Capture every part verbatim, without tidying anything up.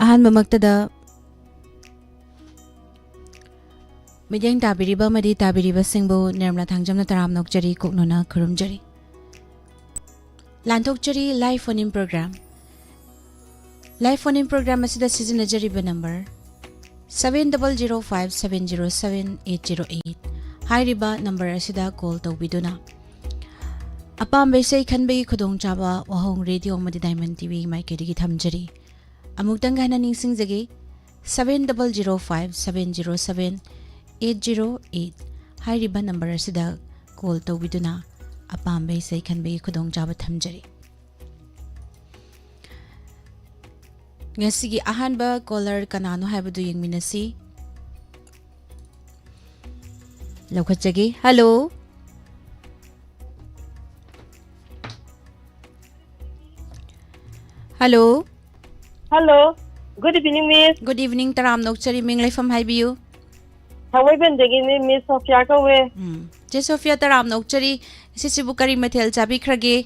ꯑꯍꯥꯟꯕꯃꯛꯇꯗ ꯃꯤꯠꯌꯦꯡ ꯇꯥꯕꯤꯔꯤꯕ ꯑꯃꯗꯤ ꯇꯥꯕꯤꯔꯤꯕꯁꯤꯡꯕꯨ ꯅꯤꯔꯃꯂꯥ ꯊꯥꯡꯖꯝꯅ ꯇꯔꯥꯝꯅ ꯑꯣꯛꯆꯔꯤ, ꯀꯣꯛꯅꯨꯅ ꯈꯨꯔꯨꯝꯖꯔꯤ꯫ ꯂꯥꯟꯊꯣꯛꯆꯔꯤ live phone in program꯫ Live phone in program ꯑꯁꯤꯗ ꯁꯤꯖꯤꯟꯅꯖꯔꯤꯕ number seven double zero five seven zero seven eight zero eight ꯍꯥꯏꯔꯤꯕ number ꯑꯁꯤꯗ call ꯇꯧꯕꯤꯗꯨꯅ ꯑꯄꯥꯝꯕ ꯏꯁꯩ ꯈꯟꯕꯒꯤ ꯈꯨꯗꯣꯡꯆꯥꯕ ꯋꯥꯍꯣꯡ ꯔꯦꯗꯤꯑꯣ ꯑꯃꯗꯤ ꯗꯥꯏꯃꯟ ꯇꯤꯚꯤꯒꯤ ꯃꯥꯏꯀꯩꯗꯒꯤ ꯊꯝꯖꯔꯤ꯫ ꯑꯃꯨꯛꯇꯪꯒ ꯍꯟꯅ ꯅꯤꯡꯁꯤꯡꯖꯒꯦ, seven double zero five seven zero seven eight zero eight ꯍꯥꯏꯔꯤꯕ number ꯑꯁꯤꯗ call ꯇꯧꯕꯤꯗꯨꯅ ꯑꯄꯥꯝꯕ ꯏꯁꯩ ꯈꯟꯕꯒꯤ ꯈꯨꯗꯣꯡꯆꯥꯕ ꯊꯝꯖꯔꯤ꯫ ꯉꯁꯤꯒꯤ ꯑꯍꯥꯟꯕ caller ꯀꯅꯥꯅꯣ ꯍꯥꯏꯕꯗꯨ ꯌꯦꯡꯃꯤꯟꯅꯁꯤ꯫ ꯂꯧꯈꯠꯆꯒꯦ꯫ Hello꯫ Hello꯫ Hello꯫ Good evening, Miss꯫ Good evening, ꯇꯔꯥꯝꯅ ꯑꯣꯛꯆꯔꯤ꯫ ꯃꯤꯡ ꯂꯩꯐꯝ ꯍꯥꯏꯕꯤꯌꯨ꯫ ꯊꯥꯡꯃꯩꯕꯟꯗꯒꯤꯅꯤ, Miss ꯁꯣꯐꯤꯌꯥ ꯀꯧꯋꯦ꯫ ꯎꯝ꯫ ꯆꯦ ꯁꯣꯐꯤꯌꯥ, ꯇꯔꯥꯝꯅ ꯑꯣꯛꯆꯔꯤ꯫ ꯉꯁꯤꯁꯤꯕꯨ ꯀꯔꯤ ꯃꯊꯦꯜ ꯆꯥꯕꯤꯈ꯭ꯔꯒꯦ?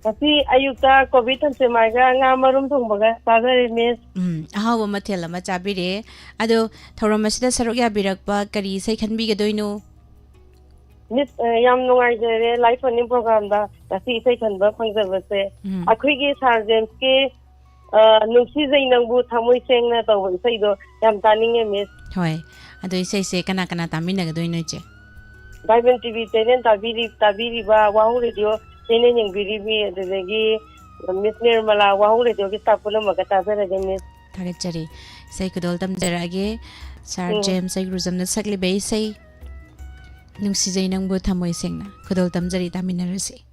ꯉꯁꯤ ꯑꯌꯨꯛꯇ ꯀꯣꯕꯤ ꯊꯝꯆꯦꯠ ꯃꯥꯏꯒ ꯉꯥ ꯃꯔꯨꯝ ꯊꯣꯡꯕꯒ ꯆꯥꯖꯔꯦ, Miss꯫ ꯎꯝ, ꯑꯍꯥꯎꯕ ꯃꯊꯦꯜ ꯑꯃ ꯆꯥꯕꯤꯔꯦ꯫ ꯑꯗꯣ ꯊꯧꯔꯝ ꯑꯁꯤꯗ ꯁꯔꯨꯛ ꯌꯥꯕꯤꯔꯛꯄ ꯀꯔꯤ ꯏꯁꯩ ꯈꯟꯕꯤꯒꯗꯣꯏꯅꯣ? Miss, ꯑ, ꯌꯥꯝ ꯅꯨꯡꯉꯥꯏꯖꯔꯦ live phone in programꯗ ꯉꯁꯤ ꯏꯁꯩ ꯈꯟꯕ ꯐꯪꯖꯕꯁꯦ꯫ ꯎꯝ꯫ ꯑꯩꯈꯣꯏꯒꯤ Sir Jamesꯀꯤ, ꯑ, ꯅꯨꯡꯁꯤꯖꯩ ꯅꯪꯕꯨ ꯊꯃꯣꯏ ꯁꯦꯡꯅ ꯇꯧꯕ ꯏꯁꯩꯗꯣ ꯌꯥꯝ ꯇꯥꯅꯤꯡꯉꯦ, Miss꯫ ꯍꯣꯏ, ꯑꯗꯣ ꯏꯁꯩꯁꯦ ꯀꯅꯥ ꯀꯅꯥ ꯇꯥꯃꯤꯟꯅꯒꯗꯣꯏꯅꯣ, ꯏꯆꯦ? Diamond ꯇꯤꯚꯤ channel ꯇꯥꯕꯤꯔꯤ-, ꯇꯥꯕꯤꯔꯤꯕ, ꯋꯥꯍꯧ ꯔꯦꯗꯤꯑꯣ channel ꯌꯦꯡꯕꯤꯔꯤꯕꯤ, ꯑꯗꯨꯗꯒꯤ Miss ꯅꯤꯔꯃꯂꯥ, ꯋꯥꯍꯧ ꯔꯦꯗꯤꯑꯣꯒꯤ staff ꯄꯨꯝꯅꯃꯛꯀ ꯇꯥꯖꯔꯒꯦ, Miss꯫ ꯊꯥꯒꯠꯆꯔꯤ꯫ ꯏꯁꯩ ꯈꯨꯗꯣꯜ ꯇꯝꯖꯔꯛꯑꯒꯦ꯫ Sir ꯎꯝ꯫ James ꯑꯩꯒ꯭ꯔꯨꯖꯝꯅ ꯁꯛꯂꯤꯕ ꯏꯁꯩ ꯅꯨꯡꯁꯤꯖꯩ ꯅꯪꯕꯨ ꯊꯃꯣꯏ ꯁꯦꯡꯅ꯫ ꯈꯨꯗꯣꯜ ꯇꯝꯖꯔꯤ, ꯇꯥꯃꯤꯟꯅꯔꯁꯤ꯫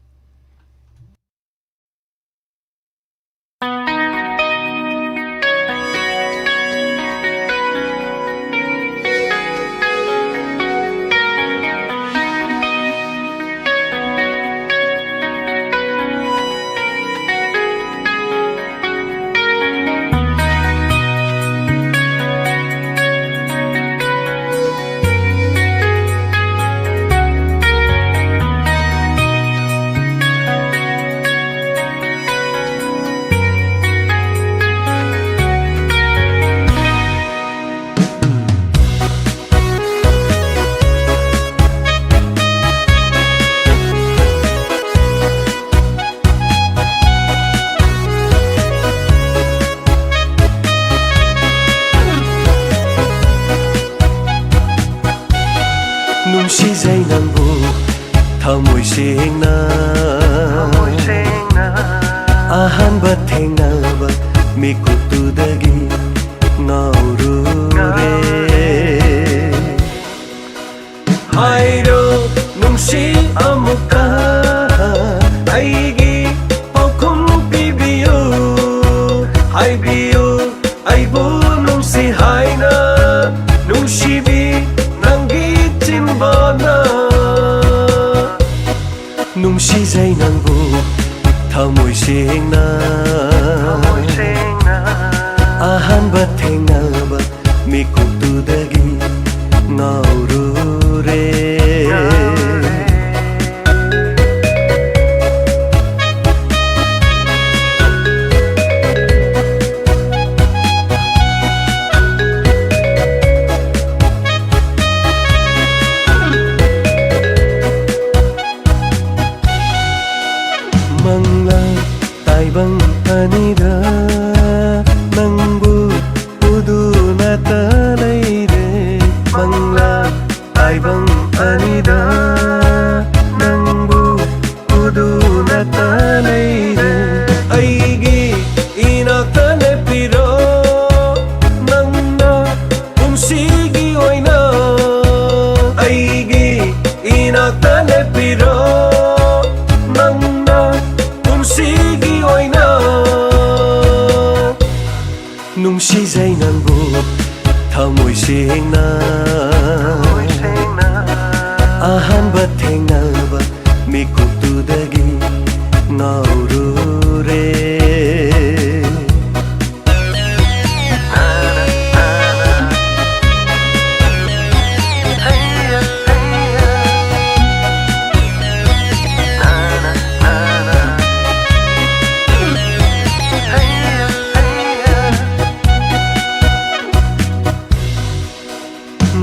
ꯁꯦꯡꯅ ꯑꯍꯥꯟꯕ ꯊꯦꯡꯅꯕ ꯃꯤꯀꯨꯞꯇꯨꯗꯒꯤ ꯉꯥꯎꯔꯨꯔꯦ꯫ ꯍꯥꯏꯔꯣ ꯅꯨꯡꯁꯤ ꯑꯃꯨꯛꯇ, ꯑꯩꯒꯤ ꯄꯥꯎꯈꯨꯝ ꯄꯤꯕꯤꯌꯨ꯫ ꯍꯥꯏꯕꯤꯌꯨ ꯑꯩꯕꯨ ꯅꯨꯡꯁꯤ ꯍꯥꯏꯅ, ꯅꯨꯡꯁꯤꯕꯤ ꯅꯪꯒꯤ ꯆꯤꯟꯕꯥꯟꯅ꯫ ꯅꯨꯡꯁꯤꯖꯩ ꯅꯪꯕꯨ ꯊꯃꯣꯏ ꯁꯦꯡꯅ꯫ ꯑꯍꯥꯟꯕ ꯊꯦꯡꯅꯕ ꯃꯤꯀꯨꯞꯇꯨꯗꯒꯤ ꯉꯥꯎꯔꯨꯔꯦ꯫ ꯃꯪꯂꯥ ꯇꯥꯏꯕꯪ ꯑꯅꯤꯗ ꯅꯪꯕꯨ ꯎꯗꯨꯅꯇ ꯂꯩꯔꯦ꯫ ꯃꯪꯂꯥ ꯇꯥꯏꯕꯪ ꯑꯅꯤꯗ ꯅꯪꯕꯨ ꯎꯗꯨꯅꯇ ꯂꯩꯔꯦ꯫ ꯑꯩꯒꯤ ꯏꯅꯥꯛꯇ ꯂꯦꯞꯄꯤꯔꯣ ꯅꯪꯅ ꯄꯨꯟꯁꯤꯒꯤ ꯑꯣꯏꯅ꯫ ꯑꯩꯒꯤ ꯏꯅꯥꯛꯇ ꯂꯦꯞꯄꯤꯔꯣ ꯅꯪꯅ ꯄꯨꯟꯁꯤꯒꯤ ꯑꯣꯏꯅ꯫ ꯅꯨꯡꯁꯤꯖꯩ ꯅꯪꯕꯨ ꯊꯃꯣꯏ ꯁꯦꯡꯅ꯫ ꯑꯍꯥꯟꯕ ꯊꯦꯡꯅꯕ ꯃꯤꯀꯨꯞꯇꯨꯗꯒꯤ ꯉꯥꯎꯔꯨꯔꯦ꯫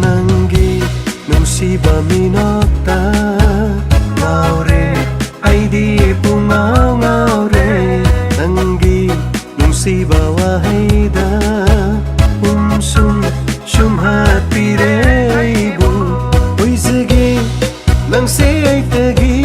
ꯅꯪꯒꯤ ꯅꯨꯡꯁꯤꯕ ꯃꯤꯅꯣꯛꯇ ꯉꯥꯎꯔꯦ, ꯑꯩꯗꯤ ꯄꯨꯡꯉꯥꯎ ꯉꯥꯎꯔꯦ꯫ ꯅꯪꯒꯤ ꯅꯨꯡꯁꯤꯕ ꯋꯥꯍꯩꯗ ꯎꯝꯁꯨꯝ ꯁꯨꯝꯍꯠꯄꯤꯔꯦ ꯑꯩꯕꯨ꯫ ꯑꯣꯏꯖꯒꯦ ꯅꯪꯁꯦ ꯑꯩꯇꯒꯤ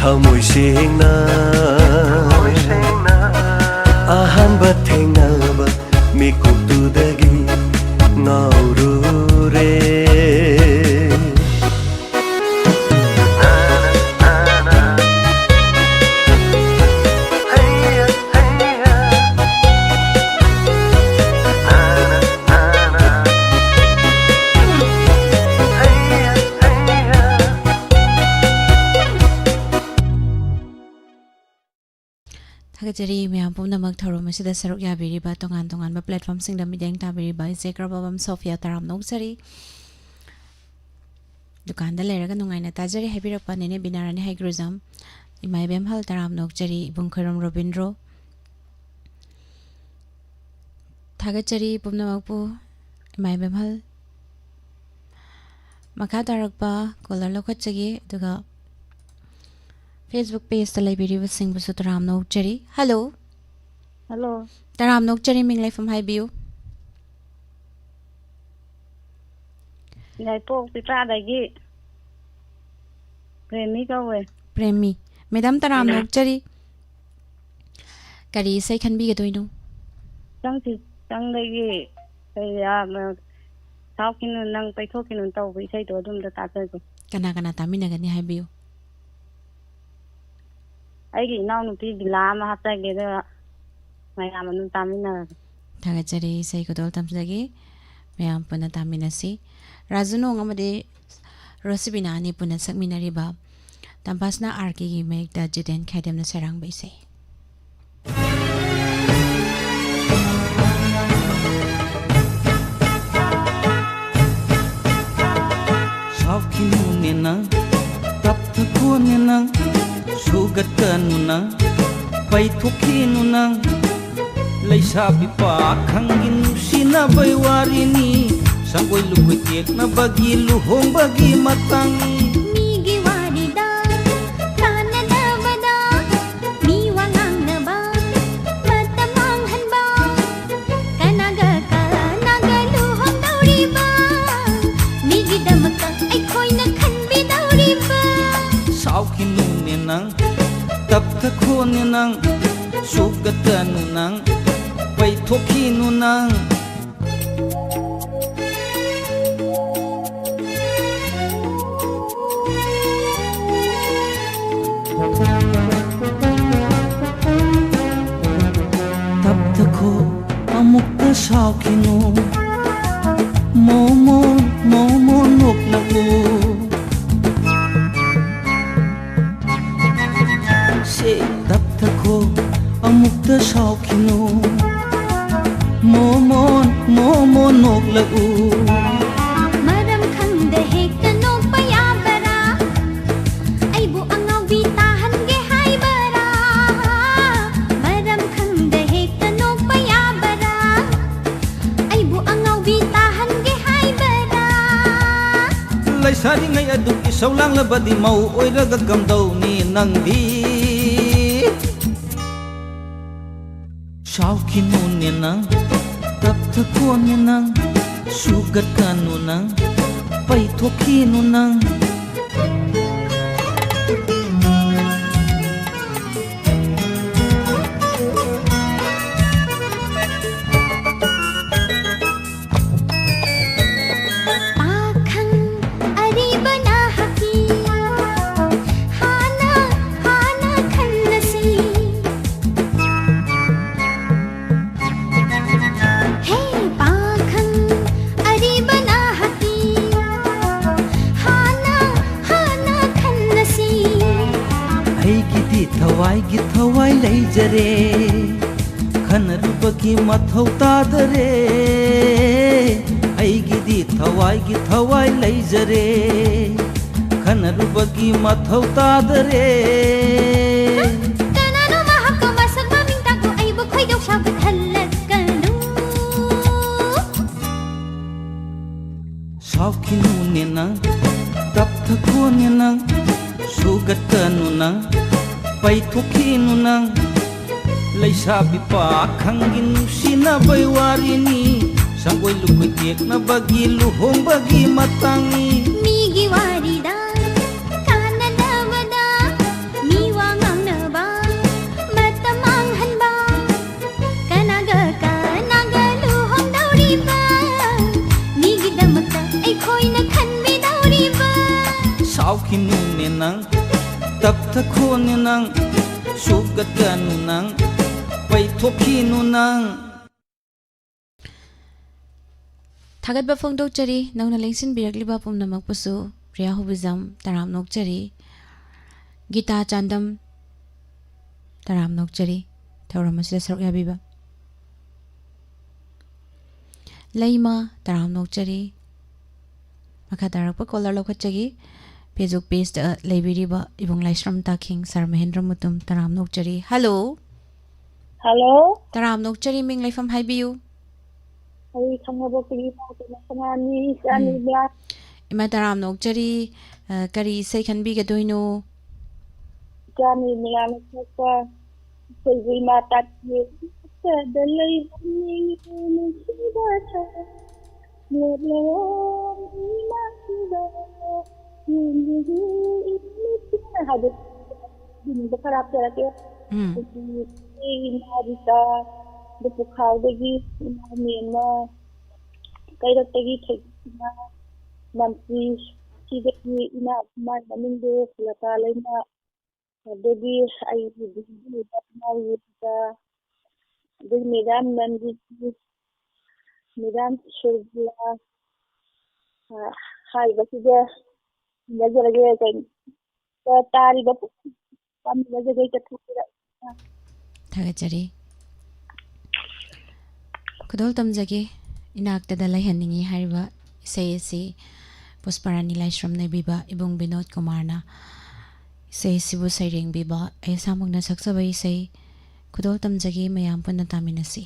ꯊꯃꯣꯏ ꯁꯦꯡꯅ ꯑꯍꯥꯟꯕ ꯊꯦꯡꯅꯕ ꯃꯤꯀꯨꯞꯇꯨꯗꯒꯤ ꯉꯥꯎꯔꯨꯔꯦ꯫ ꯊꯥꯒꯠꯆꯔꯤ ꯃꯌꯥꯝ ꯄꯨꯝꯅꯃꯛ ꯊꯧꯔꯝ ꯑꯁꯤꯗ ꯁꯔꯨꯛ ꯌꯥꯕꯤꯔꯤꯕ, ꯇꯣꯉꯥꯟ ꯇꯣꯉꯥꯟꯕ platformꯁꯤꯡꯗ ꯃꯤꯠꯌꯦꯡ ꯇꯥꯕꯤꯔꯤꯕ ꯏꯆꯦ ꯀ꯭ꯔꯕꯕꯝ ꯁꯣꯐꯤꯌꯥ ꯇꯔꯥꯝꯅ ꯑꯣꯛꯆꯔꯤ꯫ ꯗꯨꯀꯥꯟꯗ ꯂꯩꯔꯒ ꯅꯨꯡꯉꯥꯏꯅ ꯇꯥꯖꯔꯤ ꯍꯥꯏꯕꯤꯔꯛꯄ ꯅꯦꯅꯦ ꯕꯤꯅꯥꯔꯥꯅꯤ ꯍꯩꯒ꯭ꯔꯨꯖꯝ, ꯏꯃꯥ ꯏꯕꯦꯝꯍꯜ ꯇꯔꯥꯝꯅ ꯑꯣꯛꯆꯔꯤ, ꯏꯕꯨꯡ ꯈꯣꯏꯔꯣꯝ ꯔꯣꯕꯤꯟꯗ꯭ꯔꯣ꯫ ꯊꯥꯒꯠꯆꯔꯤ ꯄꯨꯝꯅꯃꯛꯄꯨ, ꯏꯃꯥ ꯏꯕꯦꯝꯍꯜ꯫ ꯃꯈꯥ ꯇꯥꯔꯛꯄ caller ꯂꯧꯈꯠꯆꯒꯦ, ꯑꯗꯨꯒ Facebook pageꯇ ꯂꯩꯕꯤꯔꯤꯕꯁꯤꯡꯕꯨꯁꯨ ꯇꯔꯥꯝꯅ ꯑꯣꯛꯆꯔꯤ꯫ Hello꯫ Hello꯫ ꯇꯔꯥꯝꯅ ꯑꯣꯛꯆꯔꯤ, ꯃꯤꯡ ꯂꯩꯐꯝ ꯍꯥꯏꯕꯤꯌꯨ꯫ ꯌꯥꯏꯄꯣꯛ ꯄꯤꯄ꯭ꯔꯥꯗꯒꯤ ꯄ꯭ꯔꯦꯃꯤ ꯀꯧꯋꯦ꯫ ꯄ꯭ꯔꯦꯃꯤ꯫ Madam ꯇꯔꯥꯝꯅ ꯎꯝ꯫ ꯑꯣꯛꯆꯔꯤ꯫ ꯀꯔꯤ ꯏꯁꯩ ꯈꯟꯕꯤꯒꯗꯣꯏꯅꯣ? ꯆꯪꯁꯤ ꯆꯪꯗꯒꯤ ꯀꯩ, ꯑ, ꯃ-, ꯁꯥꯎꯈꯤꯅꯨ ꯅꯪ ꯄꯩꯊꯣꯛꯈꯤꯅꯨ ꯇꯧꯕ ꯏꯁꯩꯗꯣ ꯑꯗꯨꯝꯗ ꯇꯥꯖꯒꯦ꯫ ꯀꯅꯥ ꯀꯅꯥ ꯇꯥꯃꯤꯟꯅꯒꯅꯤ ꯍꯥꯏꯕꯤꯌꯨ꯫ ꯑꯩꯒꯤ ꯏꯅꯥꯎꯅꯨꯄꯤ ꯕꯤꯂꯥ ꯑꯃ ꯍꯥꯞꯆꯒꯦ, ꯑꯗꯨꯒ ꯃꯌꯥꯝ ꯑꯗꯨꯝ ꯇꯥꯃꯤꯟꯅꯔꯒꯦ꯫ ꯊꯥꯒꯠꯆꯔꯤ, ꯏꯁꯩ ꯈꯨꯗꯣꯜ ꯇꯝꯖꯒꯦ꯫ ꯃꯌꯥꯝ ꯄꯨꯟꯅ ꯇꯥꯃꯤꯟꯅꯁꯤ꯫ ꯔꯥꯖꯨ ꯅꯣꯡ ꯑꯃꯗꯤ ꯔꯣꯁꯤꯕꯤꯅꯥ ꯑꯅꯤ ꯄꯨꯟꯅ ꯁꯛꯃꯤꯟꯅꯔꯤꯕ ꯇꯝꯐꯥꯁꯅꯥ ꯑꯥꯔ ꯀꯦꯒꯤ ꯃꯌꯦꯛꯇ ꯖꯤꯇꯦꯟ ꯈꯥꯏꯗꯦꯝꯅ ꯁꯩꯔꯥꯡꯕ ꯏꯁꯩ꯫ ꯁꯥꯎꯈꯤꯅꯨꯅꯦ ꯅꯪ, ꯇꯞꯊꯈꯣꯅꯦ ꯅꯪ, ꯁꯨꯒꯠꯀꯅꯨ ꯅꯪ, ꯄꯩꯊꯣꯛꯈꯤꯅꯨ ꯅꯪ꯫ ꯂꯩꯁꯥꯕꯤ ꯄꯥꯈꯪꯒꯤ ꯅꯨꯡꯁꯤꯅꯕꯩ ꯋꯥꯔꯤꯅꯤ, ꯁꯪꯒꯣꯏ ꯂꯨꯀꯣꯏ ꯇꯦꯛꯅꯕꯒꯤ ꯂꯨꯍꯣꯡꯕꯒꯤ ꯃꯇꯥꯡꯅꯤ꯫ ꯃꯤꯒꯤ ꯋꯥꯔꯤꯗ ꯀꯥꯟꯅꯗꯕꯗ ꯃꯤ ꯋꯥ ꯉꯥꯡꯅꯕ ꯃꯇꯝ ꯃꯥꯡꯍꯟꯕ꯫ ꯀꯅꯥꯒ ꯀꯅꯥꯒ ꯂꯨꯍꯣꯡꯗꯧꯔꯤꯕ? ꯃꯤꯒꯤꯗꯃꯛꯇ ꯑꯩꯈꯣꯏꯅ ꯈꯟꯕꯤꯗꯧꯔꯤꯕ? ꯁꯥꯎꯈꯤꯅꯨꯅꯦ ꯅꯪ, ꯇꯞꯊꯈꯣꯅꯦ ꯅꯪ, ꯁꯨꯒꯠꯀꯅꯨ ꯅꯪ, ꯄꯩꯊꯣꯛꯈꯤꯅꯨ ꯅꯪ꯫ ꯇꯞꯊꯈꯣ, ꯑꯃꯨꯛꯇ ꯁꯥꯎꯈꯤꯅꯨ, ꯃꯣꯃꯣꯟ, ꯃꯣꯃꯣꯟ ꯅꯣꯛꯂꯛꯎ꯫ ꯁꯦ, ꯇꯞꯊꯈꯣ, ꯑꯃꯨꯛꯇ ꯁꯥꯎꯈꯤꯅꯨ, ꯃꯣꯃꯣꯟ, ꯃꯣꯃꯣꯟ ꯅꯣꯛꯂꯛꯎ꯫ ꯃꯔꯝ ꯈꯪꯗ ꯍꯦꯛꯇ ꯅꯣꯛꯄ ꯌꯥꯕꯔꯥ? ꯑꯩꯕꯨ ꯑꯉꯥꯎꯕꯤ ꯇꯥꯍꯟꯒꯦ ꯍꯥꯏꯕꯔꯥ? ꯃꯔꯝ ꯈꯪꯗ ꯍꯦꯛꯇ ꯅꯣꯛꯄ ꯌꯥꯕꯔꯥ? ꯑꯩꯕꯨ ꯑꯉꯥꯎꯕꯤ ꯇꯥꯍꯟꯒꯦ ꯍꯥꯏꯕꯔꯥ? ꯂꯩꯁꯥꯔꯤꯉꯩ ꯑꯗꯨꯒꯤ ꯁꯧ ꯂꯥꯡꯂꯕꯗꯤ ꯃꯧ ꯑꯣꯏꯔꯒ ꯀꯝꯗꯧꯅꯤ ꯅꯪꯗꯤ? ꯁꯥꯎꯈꯤꯅꯨꯅꯦ ꯅꯪ, ꯇꯞꯊꯈꯣꯅꯦ ꯅꯪ, ꯁꯨꯒꯠꯀꯅꯨ ꯅꯪ, ꯄꯩꯊꯣꯛꯈꯤꯅꯨ ꯅꯪ꯫ ꯄꯥꯈꯪ ꯑꯔꯤꯕ ꯅꯍꯥꯛꯀꯤ ꯍꯥꯟꯅ, ꯍꯥꯟꯅ ꯈꯟꯅꯁꯤ꯫ ꯍꯦ ꯄꯥꯈꯪ ꯑꯔꯤꯕ ꯅꯍꯥꯛꯀꯤ ꯍꯥꯟꯅ, ꯍꯥꯟꯅ ꯈꯟꯅꯁꯤ꯫ ꯑꯩꯒꯤꯗꯤ ꯊꯋꯥꯏꯒꯤ ꯊꯋꯥꯏ ꯂꯩꯖꯔꯦ, ꯈꯟꯅꯔꯨꯕꯒꯤ ꯃꯊꯧ ꯇꯥꯗꯔꯦ꯫ ꯑꯩꯒꯤꯗꯤ ꯊꯋꯥꯏꯒꯤ ꯊꯋꯥꯏ ꯂꯩꯖꯔꯦ, ꯈꯟꯅꯔꯨꯕꯒꯤ ꯃꯊꯧ ꯇꯥꯗꯔꯦ꯫ ꯀꯅꯥꯅꯣ ꯃꯍꯥꯛꯀ ꯃꯁꯛ ꯃꯃꯤꯡ ꯇꯥꯛꯄ ꯑꯩꯕꯨ ꯈꯣꯏꯗꯧ ꯁꯥꯎꯒꯠꯍꯜꯂꯛꯀꯅꯨ꯫ ꯁꯥꯎꯈꯤꯅꯨꯅꯦ ꯅꯪ, ꯇꯞꯊꯈꯣꯅꯦ ꯅꯪ, ꯁꯨꯒꯠꯀꯅꯨ ꯅꯪ, ꯄꯩꯊꯣꯛꯈꯤꯅꯨ ꯅꯪ꯫ ꯂꯩꯁꯥꯕꯤ ꯄꯥꯈꯪꯒꯤ ꯅꯨꯡꯁꯤꯅꯕꯩ ꯋꯥꯔꯤꯅꯤ, ꯁꯪꯒꯣꯏ ꯂꯨꯀꯣꯏ ꯇꯦꯛꯅꯕꯒꯤ ꯂꯨꯍꯣꯡꯕꯒꯤ ꯃꯇꯥꯡꯅꯤ꯫ ꯃꯤꯒꯤ ꯋꯥꯔꯤꯗ ꯀꯥꯟꯅꯗꯕꯗ ꯃꯤ ꯋꯥ ꯉꯥꯡꯅꯕ ꯅꯪ ꯇꯞꯊꯈꯣꯅꯦ ꯅꯪ, ꯁꯨꯒꯠꯀꯅꯨ ꯅꯪ, ꯄꯩꯊꯣꯛꯈꯤꯅꯨ ꯅꯪ꯫ ꯊꯥꯒꯠꯄ ꯐꯣꯡꯗꯣꯛꯆꯔꯤ꯫ ꯅꯧꯅ ꯂꯦꯡꯁꯤꯟꯕꯤꯔꯛꯂꯤꯕ ꯄꯨꯝꯅꯃꯛꯄꯨꯁꯨ꯫ ꯄ꯭ꯔꯤꯌꯥ ꯍꯨꯕꯤꯖꯝ, ꯇꯔꯥꯝ ꯅꯣꯛꯆꯔꯤ꯫ ꯒꯤꯇꯥ ꯆꯥꯟꯗꯝ, ꯇꯔꯥꯝ ꯅꯣꯛꯆꯔꯤ꯫ ꯊꯧꯔꯝ ꯑꯁꯤꯗ ꯁꯔꯨꯛ ꯌꯥꯕꯤꯕ꯫ ꯂꯩꯃ, ꯇꯔꯥꯝ ꯅꯣꯛꯆꯔꯤ꯫ ꯃꯈꯥ ꯇꯥꯔꯛꯄ ꯀꯣꯂꯔ ꯂꯧꯈꯠꯆꯒꯦ꯫ ꯐꯦꯁꯕꯨꯛ ꯄꯦꯖꯇ ꯂꯩꯕꯤꯔꯤꯕ ꯏꯕꯨꯡ ꯂꯥꯏꯁ꯭ꯔꯝ ꯇꯥꯈꯤꯡ, ꯁꯥꯔ ꯃꯍꯦꯟꯗ꯭ꯔ ꯃꯨꯇꯨꯝ, ꯇꯔꯥꯝ ꯅꯣꯛꯆꯔꯤ꯫ ꯍꯜꯂꯣ꯫ ꯍꯜꯂꯣ꯫ ꯇꯔꯥꯝ ꯅꯣꯛꯆꯔꯤ, ꯃꯤꯡ ꯂꯩꯐꯝ ꯍꯥꯏꯕꯤꯌꯨ꯫ ꯑꯩ ꯈꯪꯉꯕꯣꯛꯇꯒꯤ ꯏꯃꯥ ꯀꯩꯅꯣ ꯁꯅꯥꯅꯤ, ꯏꯆꯥꯅꯤ ꯎꯝ꯫ ꯏꯃꯥ꯫ ꯏꯃꯥ, ꯇꯔꯥꯝ ꯅꯣꯛꯆꯔꯤ꯫ ꯑ, ꯀꯔꯤ ꯏꯁꯩ ꯈꯟꯕꯤꯒꯗꯣꯏꯅꯣ? ꯏꯆꯥꯅꯤ ꯃꯤꯂꯥꯅ ꯊꯣꯛꯄ ꯑꯩꯈꯣꯏꯕꯨ ꯏꯃꯥ ꯇꯥꯛꯄꯤ꯫ ꯏꯆꯥꯗ ꯂꯩꯍꯟꯅꯤꯡꯉꯤ ꯅꯨꯡꯁꯤꯕ ꯁꯛ꯫ ꯂꯦꯞꯂꯣ ꯏꯃꯥꯁꯤꯗ꯫ ꯌꯦꯡꯕꯤꯌꯨ ꯏꯃꯥꯁꯤꯗ ꯍꯥꯏꯕ꯫ ꯈꯔ ꯍꯥꯞꯆꯔꯛꯀꯦ꯫ ꯎꯝ꯫ ꯑꯩꯈꯣꯏꯒꯤ ꯏꯃꯥ ꯔꯤꯇꯥ, ꯑꯗꯨ ꯄꯨꯈꯥꯎꯗꯒꯤ ꯏꯃꯥ ꯃꯦꯝꯃ, ꯀꯩꯔꯛꯇꯒꯤ ꯊꯣꯏꯕꯤꯁꯤꯅ, ꯃꯟꯇ꯭ꯔꯤ ꯁꯤꯗꯒꯤ ꯏꯃꯥ ꯃꯥꯏ ꯃꯃꯤꯡꯗꯨ ꯂꯇꯥ ꯂꯩꯃ, ꯑꯗꯒꯤ ꯑꯩꯒꯤ ꯕꯤꯖꯨꯗ ꯏꯃꯥ ꯔꯤꯇꯥ, ꯑꯗꯒꯤ ꯃꯦꯗꯥꯝ ꯅꯟꯗꯤꯅꯤ, ꯃꯦꯗꯥꯝ ꯁꯨꯔꯕꯤꯂꯥ, ꯑ, ꯍꯥꯏꯔꯤꯕꯁꯤꯗ ꯁꯤꯟꯅꯖꯔꯒꯦ꯫ ꯀꯩ-, ꯇꯥꯔꯤꯕ ꯄꯥꯝꯃꯤꯕ ꯖꯒꯣꯏ ꯆꯠꯊꯣꯛꯄꯤꯔꯛ-, ꯊꯥꯒꯠꯆꯔꯤ꯫ ꯈꯨꯗꯣꯜ ꯇꯝꯖꯒꯦ, ꯏꯅꯥꯛꯇꯗ ꯂꯩꯍꯟꯅꯤꯡꯉꯤ ꯍꯥꯏꯔꯤꯕ ꯏꯁꯩ ꯑꯁꯤ ꯄꯨꯁꯄꯥꯔꯥꯅꯤ ꯂꯥꯏꯁ꯭ꯔꯝꯅ ꯏꯕꯤꯕ, ꯏꯕꯨꯡ ꯕꯤꯅꯣꯗ ꯀꯨꯃꯥꯔꯅ ꯏꯁꯩ ꯑꯁꯤꯕꯨ ꯁꯩꯔꯦꯡꯕꯤꯕ, ꯑꯩ ꯏꯁꯥꯃꯛꯅ ꯁꯛꯆꯕ ꯏꯁꯩ꯫ ꯈꯨꯗꯣꯜ ꯇꯝꯖꯒꯦ, ꯃꯌꯥꯝ ꯄꯨꯟꯅ ꯇꯥꯃꯤꯟꯅꯁꯤ꯫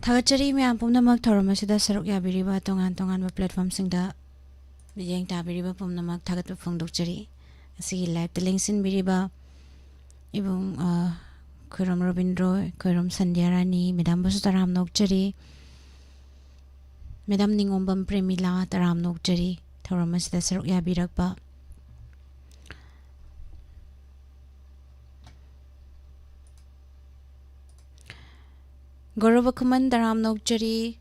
ꯊꯥꯒꯠꯆꯔꯤ ꯃꯌꯥꯝ ꯄꯨꯝꯅꯃꯛ ꯊꯧꯔꯝ ꯑꯁꯤꯗ ꯁꯔꯨꯛ ꯌꯥꯕꯤꯔꯤꯕ ꯇꯣꯉꯥꯟ ꯇꯣꯉꯥꯟꯕ platformꯁꯤꯡꯗ ꯃꯤꯠꯌꯦꯡ ꯇꯥꯕꯤꯔꯤꯕ ꯄꯨꯝꯅꯃꯛ ꯊꯥꯒꯠꯄ ꯐꯣꯡꯗꯣꯛꯆꯔꯤ꯫ ꯉꯁꯤꯒꯤ liveꯇ ꯂꯦꯡꯁꯤꯟꯕꯤꯔꯤꯕ ꯏꯕꯨꯡ, ꯑ, ꯈꯣꯏꯔꯣꯝ ꯔꯣꯕꯤꯟꯗ꯭ꯔꯣ, ꯈꯣꯏꯔꯣꯝ ꯁꯟꯙ꯭ꯌꯥ ꯔꯥꯅꯤ, madamꯕꯨꯁꯨ ꯇꯔꯥꯝꯅ ꯑꯣꯛꯆꯔꯤ꯫ Madam ꯅꯤꯉꯣꯝꯕꯝ ꯄ꯭ꯔꯦꯃꯤꯂꯥ, ꯇꯔꯥꯝꯅ ꯑꯣꯛꯆꯔꯤ ꯊꯧꯔꯝ ꯑꯁꯤꯗ ꯁꯔꯨꯛ ꯌꯥꯕꯤꯔꯛꯄ꯫ ꯒꯧꯔꯕ ꯈꯨꯃꯟ, ꯇꯔꯥꯝꯅ ꯑꯣꯛꯆꯔꯤ꯫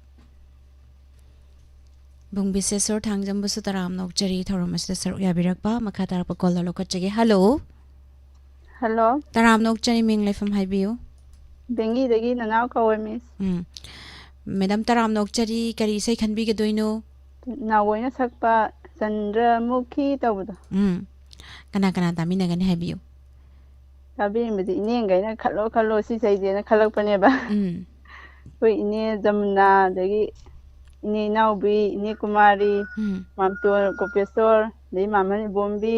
ꯕꯨꯡ ꯕꯤꯁꯦꯁꯣꯔ ꯊꯥꯡꯖꯝꯕꯨꯁꯨ ꯇꯔꯥꯝꯅ ꯑꯣꯛꯆꯔꯤ ꯊꯧꯔꯝ ꯑꯁꯤꯗ ꯁꯔꯨꯛ ꯌꯥꯕꯤꯔꯛꯄ꯫ ꯃꯈꯥ ꯇꯥꯔꯛꯄ caller ꯂꯧꯈꯠꯆꯒꯦ꯫ Hello꯫ Hello꯫ ꯇꯔꯥꯝꯅ ꯑꯣꯛꯆꯔꯤ, ꯃꯤꯡ ꯂꯩꯐꯝ ꯍꯥꯏꯕꯤꯌꯨ꯫ ꯕꯦꯡꯒꯤꯗꯒꯤ ꯅꯅꯥꯎ ꯀꯧꯋꯦ, miss꯫ ꯎꯝ꯫ Madam, ꯇꯔꯥꯝꯅ ꯑꯣꯛꯆꯔꯤ, ꯀꯔꯤ ꯏꯁꯩ ꯈꯟꯕꯤꯒꯗꯣꯏꯅꯣ? ꯅꯥꯎꯕꯣꯏꯅ ꯁꯛꯄ ꯆꯟꯗ꯭ꯔꯃꯨꯈꯤ ꯇꯧꯕꯗꯣ꯫ ꯎꯝ꯫ ꯀꯅꯥ ꯀꯅꯥ ꯇꯥꯃꯤꯟꯅꯒꯅꯤ ꯍꯥꯏꯕꯤꯌꯨ꯫ ꯇꯥꯕꯤꯔꯤꯕꯗꯤ ꯏꯅꯦꯒꯩꯅ "ꯈꯜꯂꯣ, ꯈꯜꯂꯣ, ꯁꯤ ꯏꯁꯩꯁꯦꯅ" ꯈꯜꯂꯛꯄꯅꯦꯕ꯫ ꯎꯝ꯫ ꯑꯩꯈꯣꯏ ꯏꯅꯦ ꯖꯃꯨꯅꯥ, ꯑꯗꯒꯤ ꯏꯅꯦ ꯏꯅꯥꯎꯕꯤ, ꯏꯅꯦ ꯀꯨꯃꯥꯔꯤ, ꯎꯝ꯫ ꯃꯥꯝꯇꯣꯟ, ꯒꯣꯄꯦꯁꯣꯔ, ꯑꯗꯩ ꯃꯥꯃ ꯏꯕꯣꯝꯕꯤ,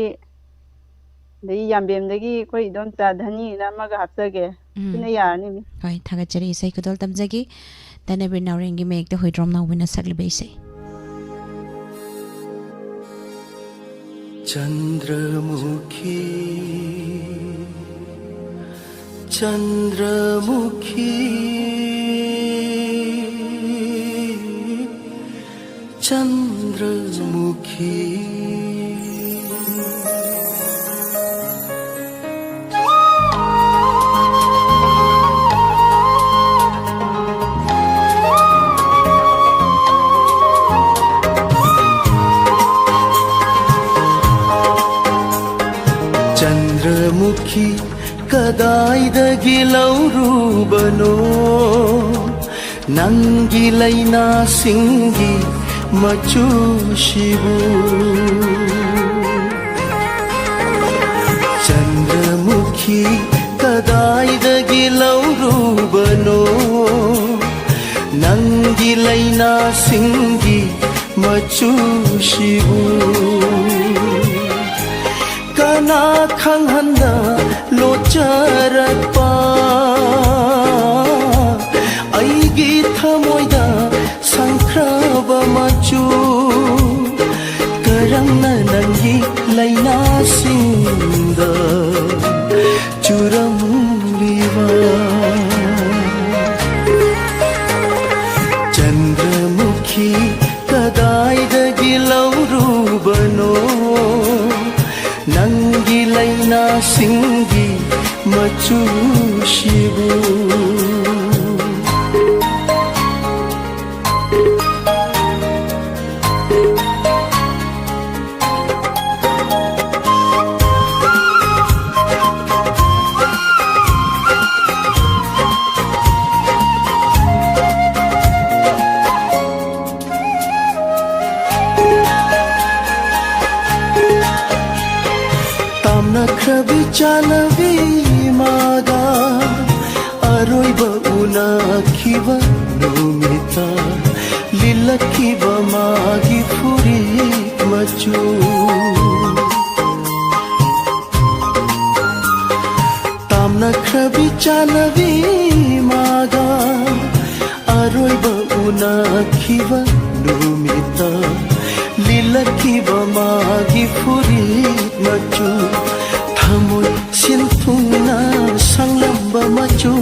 ꯑꯗꯩ ꯌꯥꯝꯕꯦꯝꯗꯒꯤ ꯑꯩꯈꯣꯏ ꯏꯗꯣꯝꯆꯥ ꯙꯅꯤꯅ ꯑꯃꯒ ꯍꯥꯞꯆꯒꯦ꯫ ꯎꯝ꯫ ꯁꯤꯅ ꯌꯥꯔꯅꯤ, miss꯫ ꯍꯣꯏ, ꯊꯥꯒꯠꯆꯔꯤ꯫ ꯏꯁꯩ ꯈꯨꯗꯣꯜ ꯇꯝꯖꯒꯦ꯫ ꯙꯅꯕꯤꯔ ꯅꯥꯎꯔꯦꯝꯒꯤ ꯃꯌꯦꯛꯇ ꯍꯨꯏꯗ꯭ꯔꯣꯝ ꯅꯥꯎꯕꯅ ꯁꯛꯂꯤꯕ ꯏꯁꯩ꯫ ꯆꯟꯗ꯭ꯔꯃꯨꯈꯤ, ꯆꯟꯗ꯭ꯔꯃꯨꯈꯤ, ꯆꯟꯗ꯭ꯔꯃꯨꯈꯤ꯫ ꯆꯟꯗ꯭ꯔꯃꯨꯈꯤ, ꯀꯗꯥꯏꯗꯒꯤ ꯂꯧꯔꯨꯕꯅꯣ ꯅꯪꯒꯤ ꯂꯩꯅꯥꯁꯤꯡꯒꯤ ꯃꯆꯨꯁꯤꯕꯨ? ꯆꯟꯗ꯭ꯔꯃꯨꯈꯤ, ꯀꯗꯥꯏꯗꯒꯤ ꯂꯧꯔꯨꯕꯅꯣ ꯅꯪꯒꯤ ꯂꯩꯅꯥꯁꯤꯡꯒꯤ ꯃꯆꯨꯁꯤꯕꯨ? ꯀꯅꯥ ꯈꯪꯍꯟꯗ ꯂꯣꯠꯆꯔꯛꯄ ꯑꯩꯒꯤ ꯆꯨꯔꯝꯂꯤꯕ ꯆꯟꯗ꯭ꯔꯃꯨꯈꯤ ꯀꯗꯥꯏꯗꯒꯤ ꯂꯧꯔꯨꯕꯅꯣ? ꯅꯪꯒꯤ ꯂꯩꯅꯥꯁꯤꯡꯒꯤ ꯃꯆꯨꯁꯤꯕꯨ꯫ ꯇꯥꯝꯅꯈ꯭ꯔꯕꯤ ꯆꯥꯅꯕꯤ ꯃꯥꯒ ꯑꯔꯣꯏꯕ ꯎꯅꯈꯤꯕ ꯅꯨꯃꯤꯠꯇ ꯂꯤꯠꯂꯛꯈꯤꯕ ꯃꯥꯒꯤ ꯐꯨꯔꯤꯠ ꯃꯆꯨ꯫ ꯇꯥꯝꯅꯈ꯭ꯔꯕꯤ ꯆꯥꯅꯕꯤ ꯃꯥꯒ ꯑꯔꯣꯏꯕ ꯎꯅꯈꯤꯕ ꯅꯨꯃꯤꯠꯇ ꯂꯤꯠꯂꯛꯈꯤꯕ ꯃꯥꯒꯤ ꯐꯨꯔꯤꯠ ꯃꯆꯨ꯫ ꯊꯃꯣꯏ ꯁꯤꯟꯊꯨꯡꯅ ꯁꯪꯂꯝꯕ ꯃꯆꯨ,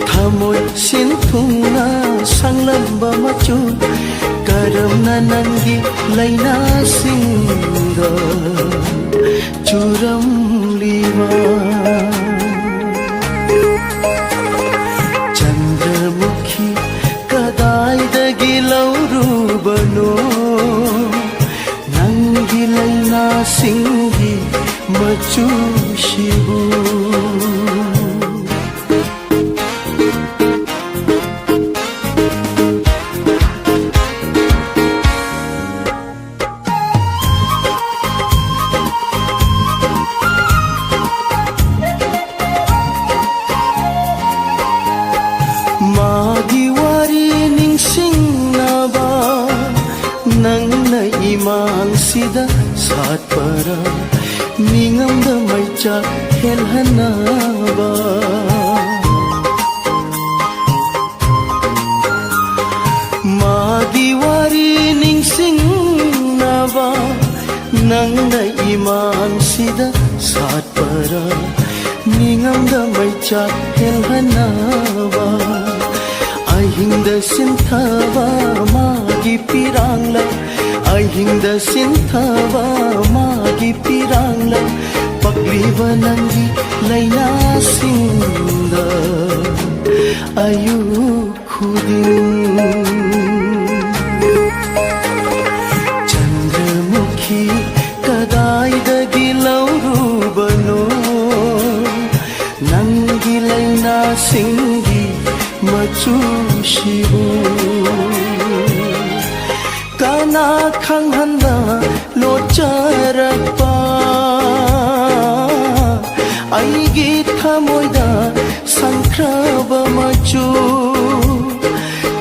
ꯊꯃꯣꯏ ꯁꯤꯟꯊꯨꯡꯅ ꯁꯪꯂꯝꯕ ꯃꯆꯨ꯫ ꯀꯔꯝꯅ ꯅꯪꯒꯤ ꯂꯩꯅꯥꯁꯤꯡꯗ ꯆꯨꯔꯝꯂꯤꯕ ꯆꯟꯗ꯭ꯔꯃꯨꯈꯤ ꯀꯗꯥꯏꯗꯒꯤ ꯂꯧꯔꯨꯕꯅꯣ? ꯅꯪꯒꯤ ꯂꯩꯅꯥꯁꯤꯡꯒꯤ ꯃꯆꯨꯁꯤꯕꯨ꯫ ꯃꯥꯒꯤ ꯋꯥꯔꯤ ꯅꯤꯡꯁꯤꯡꯅꯕ ꯅꯪꯅ ꯏꯃꯥꯡꯁꯤꯗ ꯁꯥꯠꯄꯔꯥ? ꯃꯤꯉꯝꯗ ꯃꯩꯆꯥꯛ ꯍꯦꯜꯍꯟꯅꯕ ꯃꯥꯒꯤ ꯋꯥꯔꯤ ꯅꯤꯡꯁꯤꯡꯅꯕ ꯅꯪꯅ ꯏꯃꯥꯡꯁꯤꯗ ꯁꯥꯠꯄꯔꯥ? ꯅꯤꯡ ꯉꯝꯗ ꯃꯩꯆꯥꯛ ꯍꯦꯜꯍꯟꯅꯕ ꯑꯍꯤꯡꯗ ꯁꯤꯟꯊꯕ ꯃꯥꯒꯤ ꯄꯤꯔꯥꯡꯂ ꯑꯍꯤꯡꯗ ꯁꯤꯟꯊꯕ ꯃꯥꯒꯤ ꯄꯤꯔꯥꯡꯂ ꯄꯛꯂꯤꯕ ꯅꯪꯒꯤ ꯂꯥꯏꯅꯥꯁꯤꯡꯗ ꯑꯌꯨꯛ ꯈꯨꯗꯤꯡ ꯆꯟꯗ꯭ꯔꯃꯨꯈꯤ ꯀꯗꯥꯏꯗꯒꯤ ꯂꯧꯔꯨꯕꯅꯣ ꯅꯪꯒꯤ ꯂꯥꯏꯅꯥꯁꯤꯡꯒꯤ ꯃꯆꯨꯁꯤꯕꯨ ꯀꯅꯥ ꯈꯪꯍꯟꯗ ꯂꯣꯠꯆꯔꯛꯄ ꯑꯩꯒꯤ ꯊꯃꯣꯏꯗ ꯁꯪꯈ꯭ꯔꯕ ꯃꯆꯨ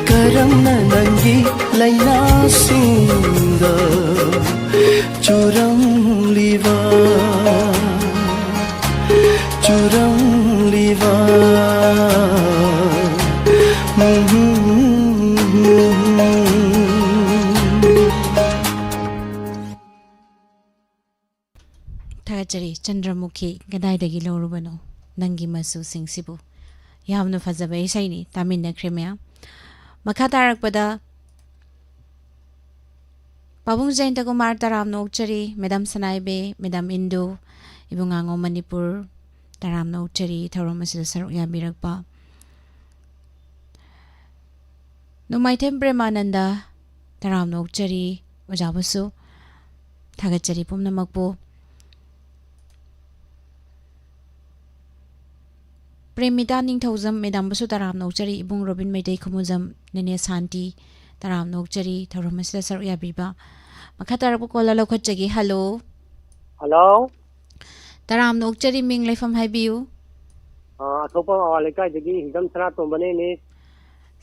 ꯀꯔꯝꯅ ꯅꯪꯒꯤ ꯂꯥꯏꯅꯥꯁꯤꯡꯗ ꯆꯨꯔꯝꯂꯤꯕ ꯆꯨꯔꯝꯂꯤꯕ ꯊꯥꯒꯠꯆꯔꯤ꯫ ꯆꯟꯗ꯭ꯔꯃꯨꯈꯤ ꯀꯗꯥꯏꯗꯒꯤ ꯂꯧꯔꯨꯕꯅꯣ ꯅꯪꯒꯤ ꯃꯆꯨꯁꯤꯡꯁꯤꯕꯨ? ꯌꯥꯝꯅ ꯐꯖꯕ ꯏꯁꯩꯅꯤ, ꯇꯥꯃꯤꯟꯅꯈ꯭ꯔꯦ ꯃꯌꯥꯝ꯫ ꯃꯈꯥ ꯇꯥꯔꯛꯄꯗ ꯄꯥꯕꯨꯡ ꯖꯌꯟꯇ ꯀꯨꯃꯥꯔ ꯇꯔꯥꯝꯅ ꯑꯣꯛꯆꯔꯤ, ꯃꯦꯗꯥꯝ ꯁꯅꯥꯏꯕꯦ, ꯃꯦꯗꯥꯝ ꯏꯟꯗꯨ, ꯏꯕꯨꯡꯉꯥꯉꯣ ꯃꯅꯤꯄꯨꯔ ꯇꯔꯥꯝꯅ ꯑꯣꯛꯆꯔꯤ, ꯊꯧꯔꯝ ꯑꯁꯤꯗ ꯁꯔꯨꯛ ꯌꯥꯕꯤꯔꯛꯄ꯫ ꯅꯣꯡꯃꯥꯏꯊꯦꯝ ꯄ꯭ꯔꯦꯃꯥꯅꯟꯗ ꯇꯔꯥꯝꯅ ꯑꯣꯛꯆꯔꯤ, ꯑꯣꯖꯥꯕꯨꯁꯨ ꯊꯥꯒꯠꯆꯔꯤ ꯄꯨꯝꯅꯃꯛꯄꯨ꯫ ꯄ꯭ꯔꯦꯃꯤꯇꯥ ꯅꯤꯡꯊꯧꯖꯝ ꯃꯦꯗꯥꯝꯕꯨꯁꯨ ꯇꯔꯥꯝꯅ ꯑꯣꯛꯆꯔꯤ, ꯏꯕꯨꯡ ꯔꯣꯕꯤꯟ ꯃꯩꯇꯩ ꯈꯨꯃꯨꯖꯝ, ꯅꯦꯅꯦ ꯁꯥꯟꯇꯤ ꯇꯔꯥꯝꯅ ꯑꯣꯛꯆꯔꯤ, ꯊꯧꯔꯝ ꯑꯁꯤꯗ ꯁꯔꯨꯛ ꯌꯥꯕꯤꯕ꯫ ꯃꯈꯥ ꯇꯥꯔꯛꯄ ꯀꯣꯜꯂꯔ ꯂꯧꯈꯠꯆꯒꯦ꯫ ꯍꯜꯂꯣ꯫ ꯍꯜꯂꯣ꯫ ꯇꯔꯥꯝꯅ ꯑꯣꯛꯆꯔꯤ, ꯃꯤꯡ ꯂꯩꯐꯝ ꯍꯥꯏꯕꯤꯌꯨ꯫ ꯑ, ꯑꯊꯣꯛꯄꯝ ꯑꯋꯥꯡ ꯂꯩꯀꯥꯏꯗꯒꯤ ꯍꯤꯡꯗꯝ ꯁꯅꯥꯇꯣꯝꯕꯅꯦ, ꯃꯤꯁ꯫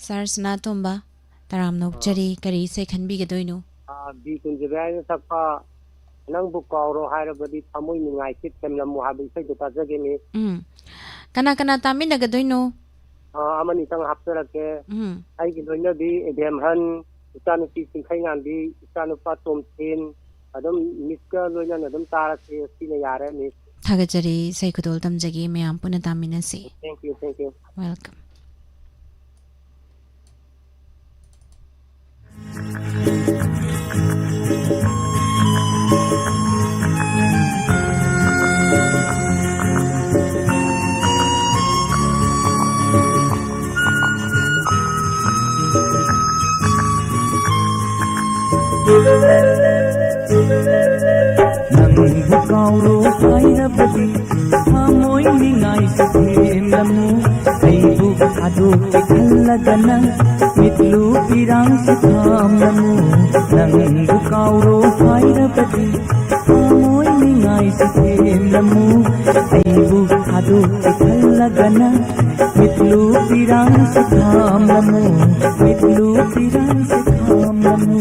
ꯁꯥꯔ ꯁꯅꯥꯇꯣꯝꯕ, ꯇꯔꯥꯝꯅ ꯑ꯫ ꯑꯣꯛꯆꯔꯤ, ꯀꯔꯤ ꯏꯁꯩ ꯈꯟꯕꯤꯒꯗꯣꯏꯅꯣ? ꯑ, ꯕꯤ ꯀꯨꯟꯖꯕꯤꯔꯥꯏꯅ ꯁꯛꯄ ꯅꯪꯕꯨ ꯀꯥꯎꯔꯣ ꯍꯥꯏꯔꯕꯗꯤ ꯊꯃꯣꯏ ꯅꯨꯡꯉꯥꯏꯇꯦ ꯊꯦꯝꯂꯝꯃꯨ ꯍꯥꯏꯕ ꯏꯁꯩꯗꯣ ꯇꯥꯖꯒꯦ, ꯃꯤꯁ꯫ ꯎꯝ꯫ ꯀꯅꯥ ꯀꯅꯥ ꯇꯥꯃꯤꯟꯅꯒꯗꯣꯏꯅꯣ? ꯑ, ꯑꯃꯅꯤꯇꯪ ꯍꯥꯞꯆꯔꯛꯀꯦ꯫ ꯎꯝ꯫ ꯑꯩꯒꯤ ꯂꯣꯏꯅꯕꯤ ꯑꯦꯗꯦꯝꯍꯟ, ꯏꯆꯥꯅꯨꯄꯤ ꯆꯤꯡꯈꯩꯉꯥꯟꯕꯤ, ꯏꯆꯥꯅꯨꯄꯥ ꯇꯣꯝꯊꯤꯟ, ꯑꯗꯨꯝ ꯃꯤꯁꯀ ꯂꯣꯏꯅꯅ ꯑꯗꯨꯝ ꯇꯥꯔꯁꯦ, ꯁꯤꯅ ꯌꯥꯔꯦ, ꯃꯤꯁ꯫ ꯊꯥꯒꯠꯆꯔꯤ, ꯏꯁꯩ ꯈꯨꯗꯣꯜ ꯇꯝꯖꯒꯦ, ꯃꯌꯥꯝ ꯄꯨꯟꯅ ꯇꯥꯃꯤꯟꯅꯁꯤ꯫ Thank you, thank you. Welcome. ꯅꯪꯕꯨ ꯀꯥꯎꯔꯣ ꯍꯥꯏꯔꯕꯗꯤ ꯊꯃꯣꯏ ꯅꯤꯡꯉꯥꯏꯁꯨ ꯊꯦꯝꯂꯝꯃꯨ꯫ ꯑꯩꯕꯨ ꯊꯥꯗꯣꯛꯀꯦ ꯈꯜꯂꯒꯅ ꯃꯤꯠꯂꯨ ꯄꯤꯔꯥꯡꯁꯨ ꯊꯝꯂꯝꯃꯨ꯫ ꯅꯪꯕꯨ ꯀꯥꯎꯔꯣ ꯍꯥꯏꯔꯕꯗꯤ ꯊꯃꯣꯏ ꯅꯤꯡꯉꯥꯏꯁꯨ ꯊꯦꯝꯂꯝꯃꯨ꯫ ꯑꯩꯕꯨ ꯊꯥꯗꯣꯛꯀꯦ ꯈꯜꯂꯒꯅ ꯃꯤꯠꯂꯨ ꯄꯤꯔꯥꯡꯁꯨ ꯊꯝꯂꯝꯃꯨ꯫ ꯃꯤꯠꯂꯨ ꯄꯤꯔꯥꯡꯁꯨ ꯊꯝꯂꯝꯃꯨ꯫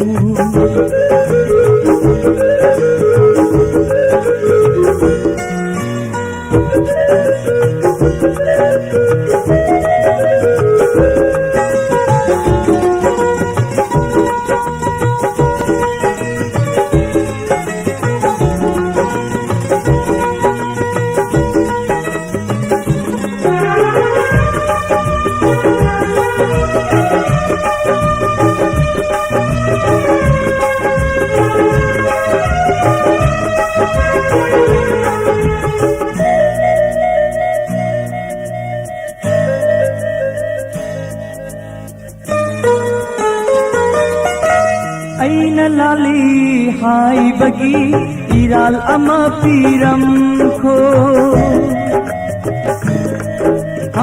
ꯑꯩꯅ ꯂꯥꯜꯂꯤ ꯍꯥꯏꯕꯒꯤ ꯏꯔꯥꯜ ꯑꯃ ꯄꯤꯔꯝꯈꯣ꯫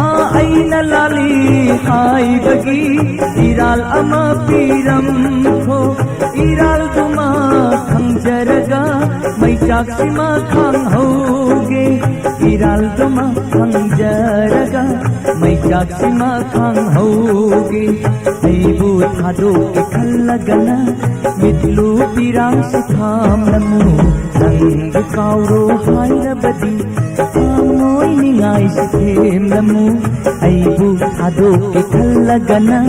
ꯑꯥ, ꯑꯩꯅ ꯂꯥꯜꯂꯤ ꯍꯥꯏꯕꯒꯤ ꯏꯔꯥꯜ ꯑꯃ ꯄꯤꯔꯝꯈꯣ꯫ ꯏꯔꯥꯜꯗꯨꯃ ꯈꯪꯖꯔꯒ ꯃꯩꯆꯥꯛꯁꯤꯃ ꯈꯥꯡꯍꯧꯒꯦ꯫ ꯏꯔꯥꯜꯗꯨꯃ ꯈꯪꯖꯔꯒ ꯃꯩꯆꯥꯛꯁꯤꯃ ꯈꯥꯡꯍꯧꯒꯦ꯫ ꯑꯩꯕꯨ ꯊꯥꯗꯣꯛꯀꯦ ꯈꯜꯂꯒꯅ ꯃꯤꯠꯂꯨ ꯄꯤꯔꯥꯡꯁꯨ ꯊꯝꯂꯝꯃꯨ꯫ ꯅꯪꯕꯨ ꯀꯥꯎꯔꯣ ꯍꯥꯏꯔꯕꯗꯤ ꯊꯃꯣꯏ ꯅꯤꯡꯉꯥꯏꯁꯨ ꯊꯦꯝꯂꯝꯃꯨ꯫ ꯑꯩꯕꯨ ꯊꯥꯗꯣꯛꯀꯦ ꯈꯜꯂꯒꯅ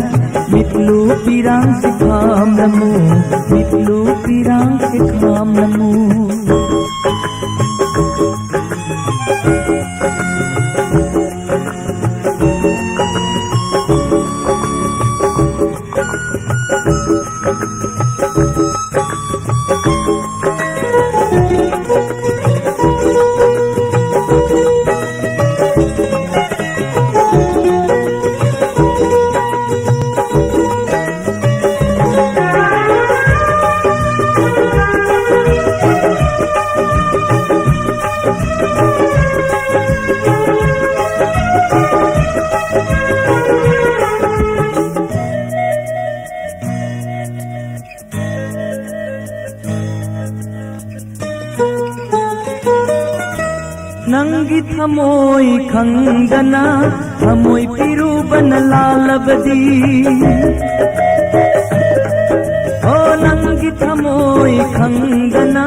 ꯃꯤꯠꯂꯨ ꯄꯤꯔꯥꯡꯁꯨ ꯊꯝꯂꯝꯃꯨ꯫ ꯃꯤꯠꯂꯨ ꯄꯤꯔꯥꯡꯁꯨ ꯊꯝꯂꯝꯃꯨ꯫ ꯅꯪꯒꯤ ꯊꯃꯣꯏ ꯈꯪꯗꯅ ꯊꯃꯣꯏ ꯄꯤꯔꯨꯕꯅ ꯂꯥꯜꯂꯕꯗꯤ꯫ ꯑꯣ, ꯅꯪꯒꯤ ꯊꯃꯣꯏ ꯈꯪꯗꯅ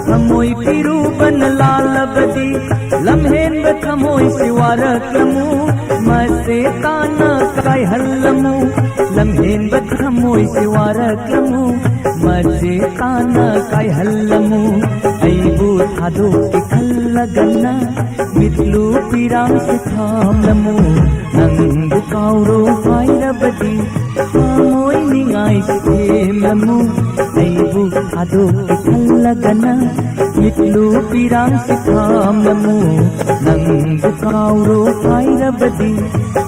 ꯊꯃꯣꯏ ꯄꯤꯔꯨꯕꯅ ꯂꯥꯜꯂꯕꯗꯤ꯫ ꯂꯝꯍꯦꯟꯕ ꯊꯃꯣꯏꯁꯤ ꯋꯥꯔꯛꯂꯝꯃꯨ, ꯃꯁꯦ ꯇꯥꯅ ꯀꯥꯏꯍꯜꯂꯝꯃꯨ꯫ ꯂꯝꯍꯦꯟꯕ ꯊꯃꯣꯏꯁꯤ ꯋꯥꯔꯛꯂꯝꯃꯨ, ꯃꯁꯦ ꯇꯥꯅ ꯀꯥꯏꯍꯜꯂꯝꯃꯨ꯫ ꯑꯩꯕꯨ ꯊꯥꯗꯣꯛꯀꯦ ꯈꯜꯂꯒꯅ ꯃꯤꯠꯂꯨ ꯄꯤꯔꯥꯡꯁꯦ ꯊꯝꯂꯝꯃꯨ꯫ ꯅꯪꯕꯨ ꯀꯥꯎꯔꯣ ꯍꯥꯏꯔꯕꯗꯤ ꯊꯃꯣꯏ ꯅꯤꯡꯉꯥꯏꯁꯦ ꯊꯦꯝꯂꯝꯃꯨ꯫ ꯑꯩꯕꯨ ꯊꯥꯗꯣꯛꯀꯦ ꯈꯜꯂꯒꯅ ꯃꯤꯠꯂꯨ ꯄꯤꯔꯥꯡꯁꯦ ꯊꯝꯂꯝꯃꯨ꯫ ꯅꯪꯕꯨ ꯀꯥꯎꯔꯣ ꯍꯥꯏꯔꯕꯗꯤ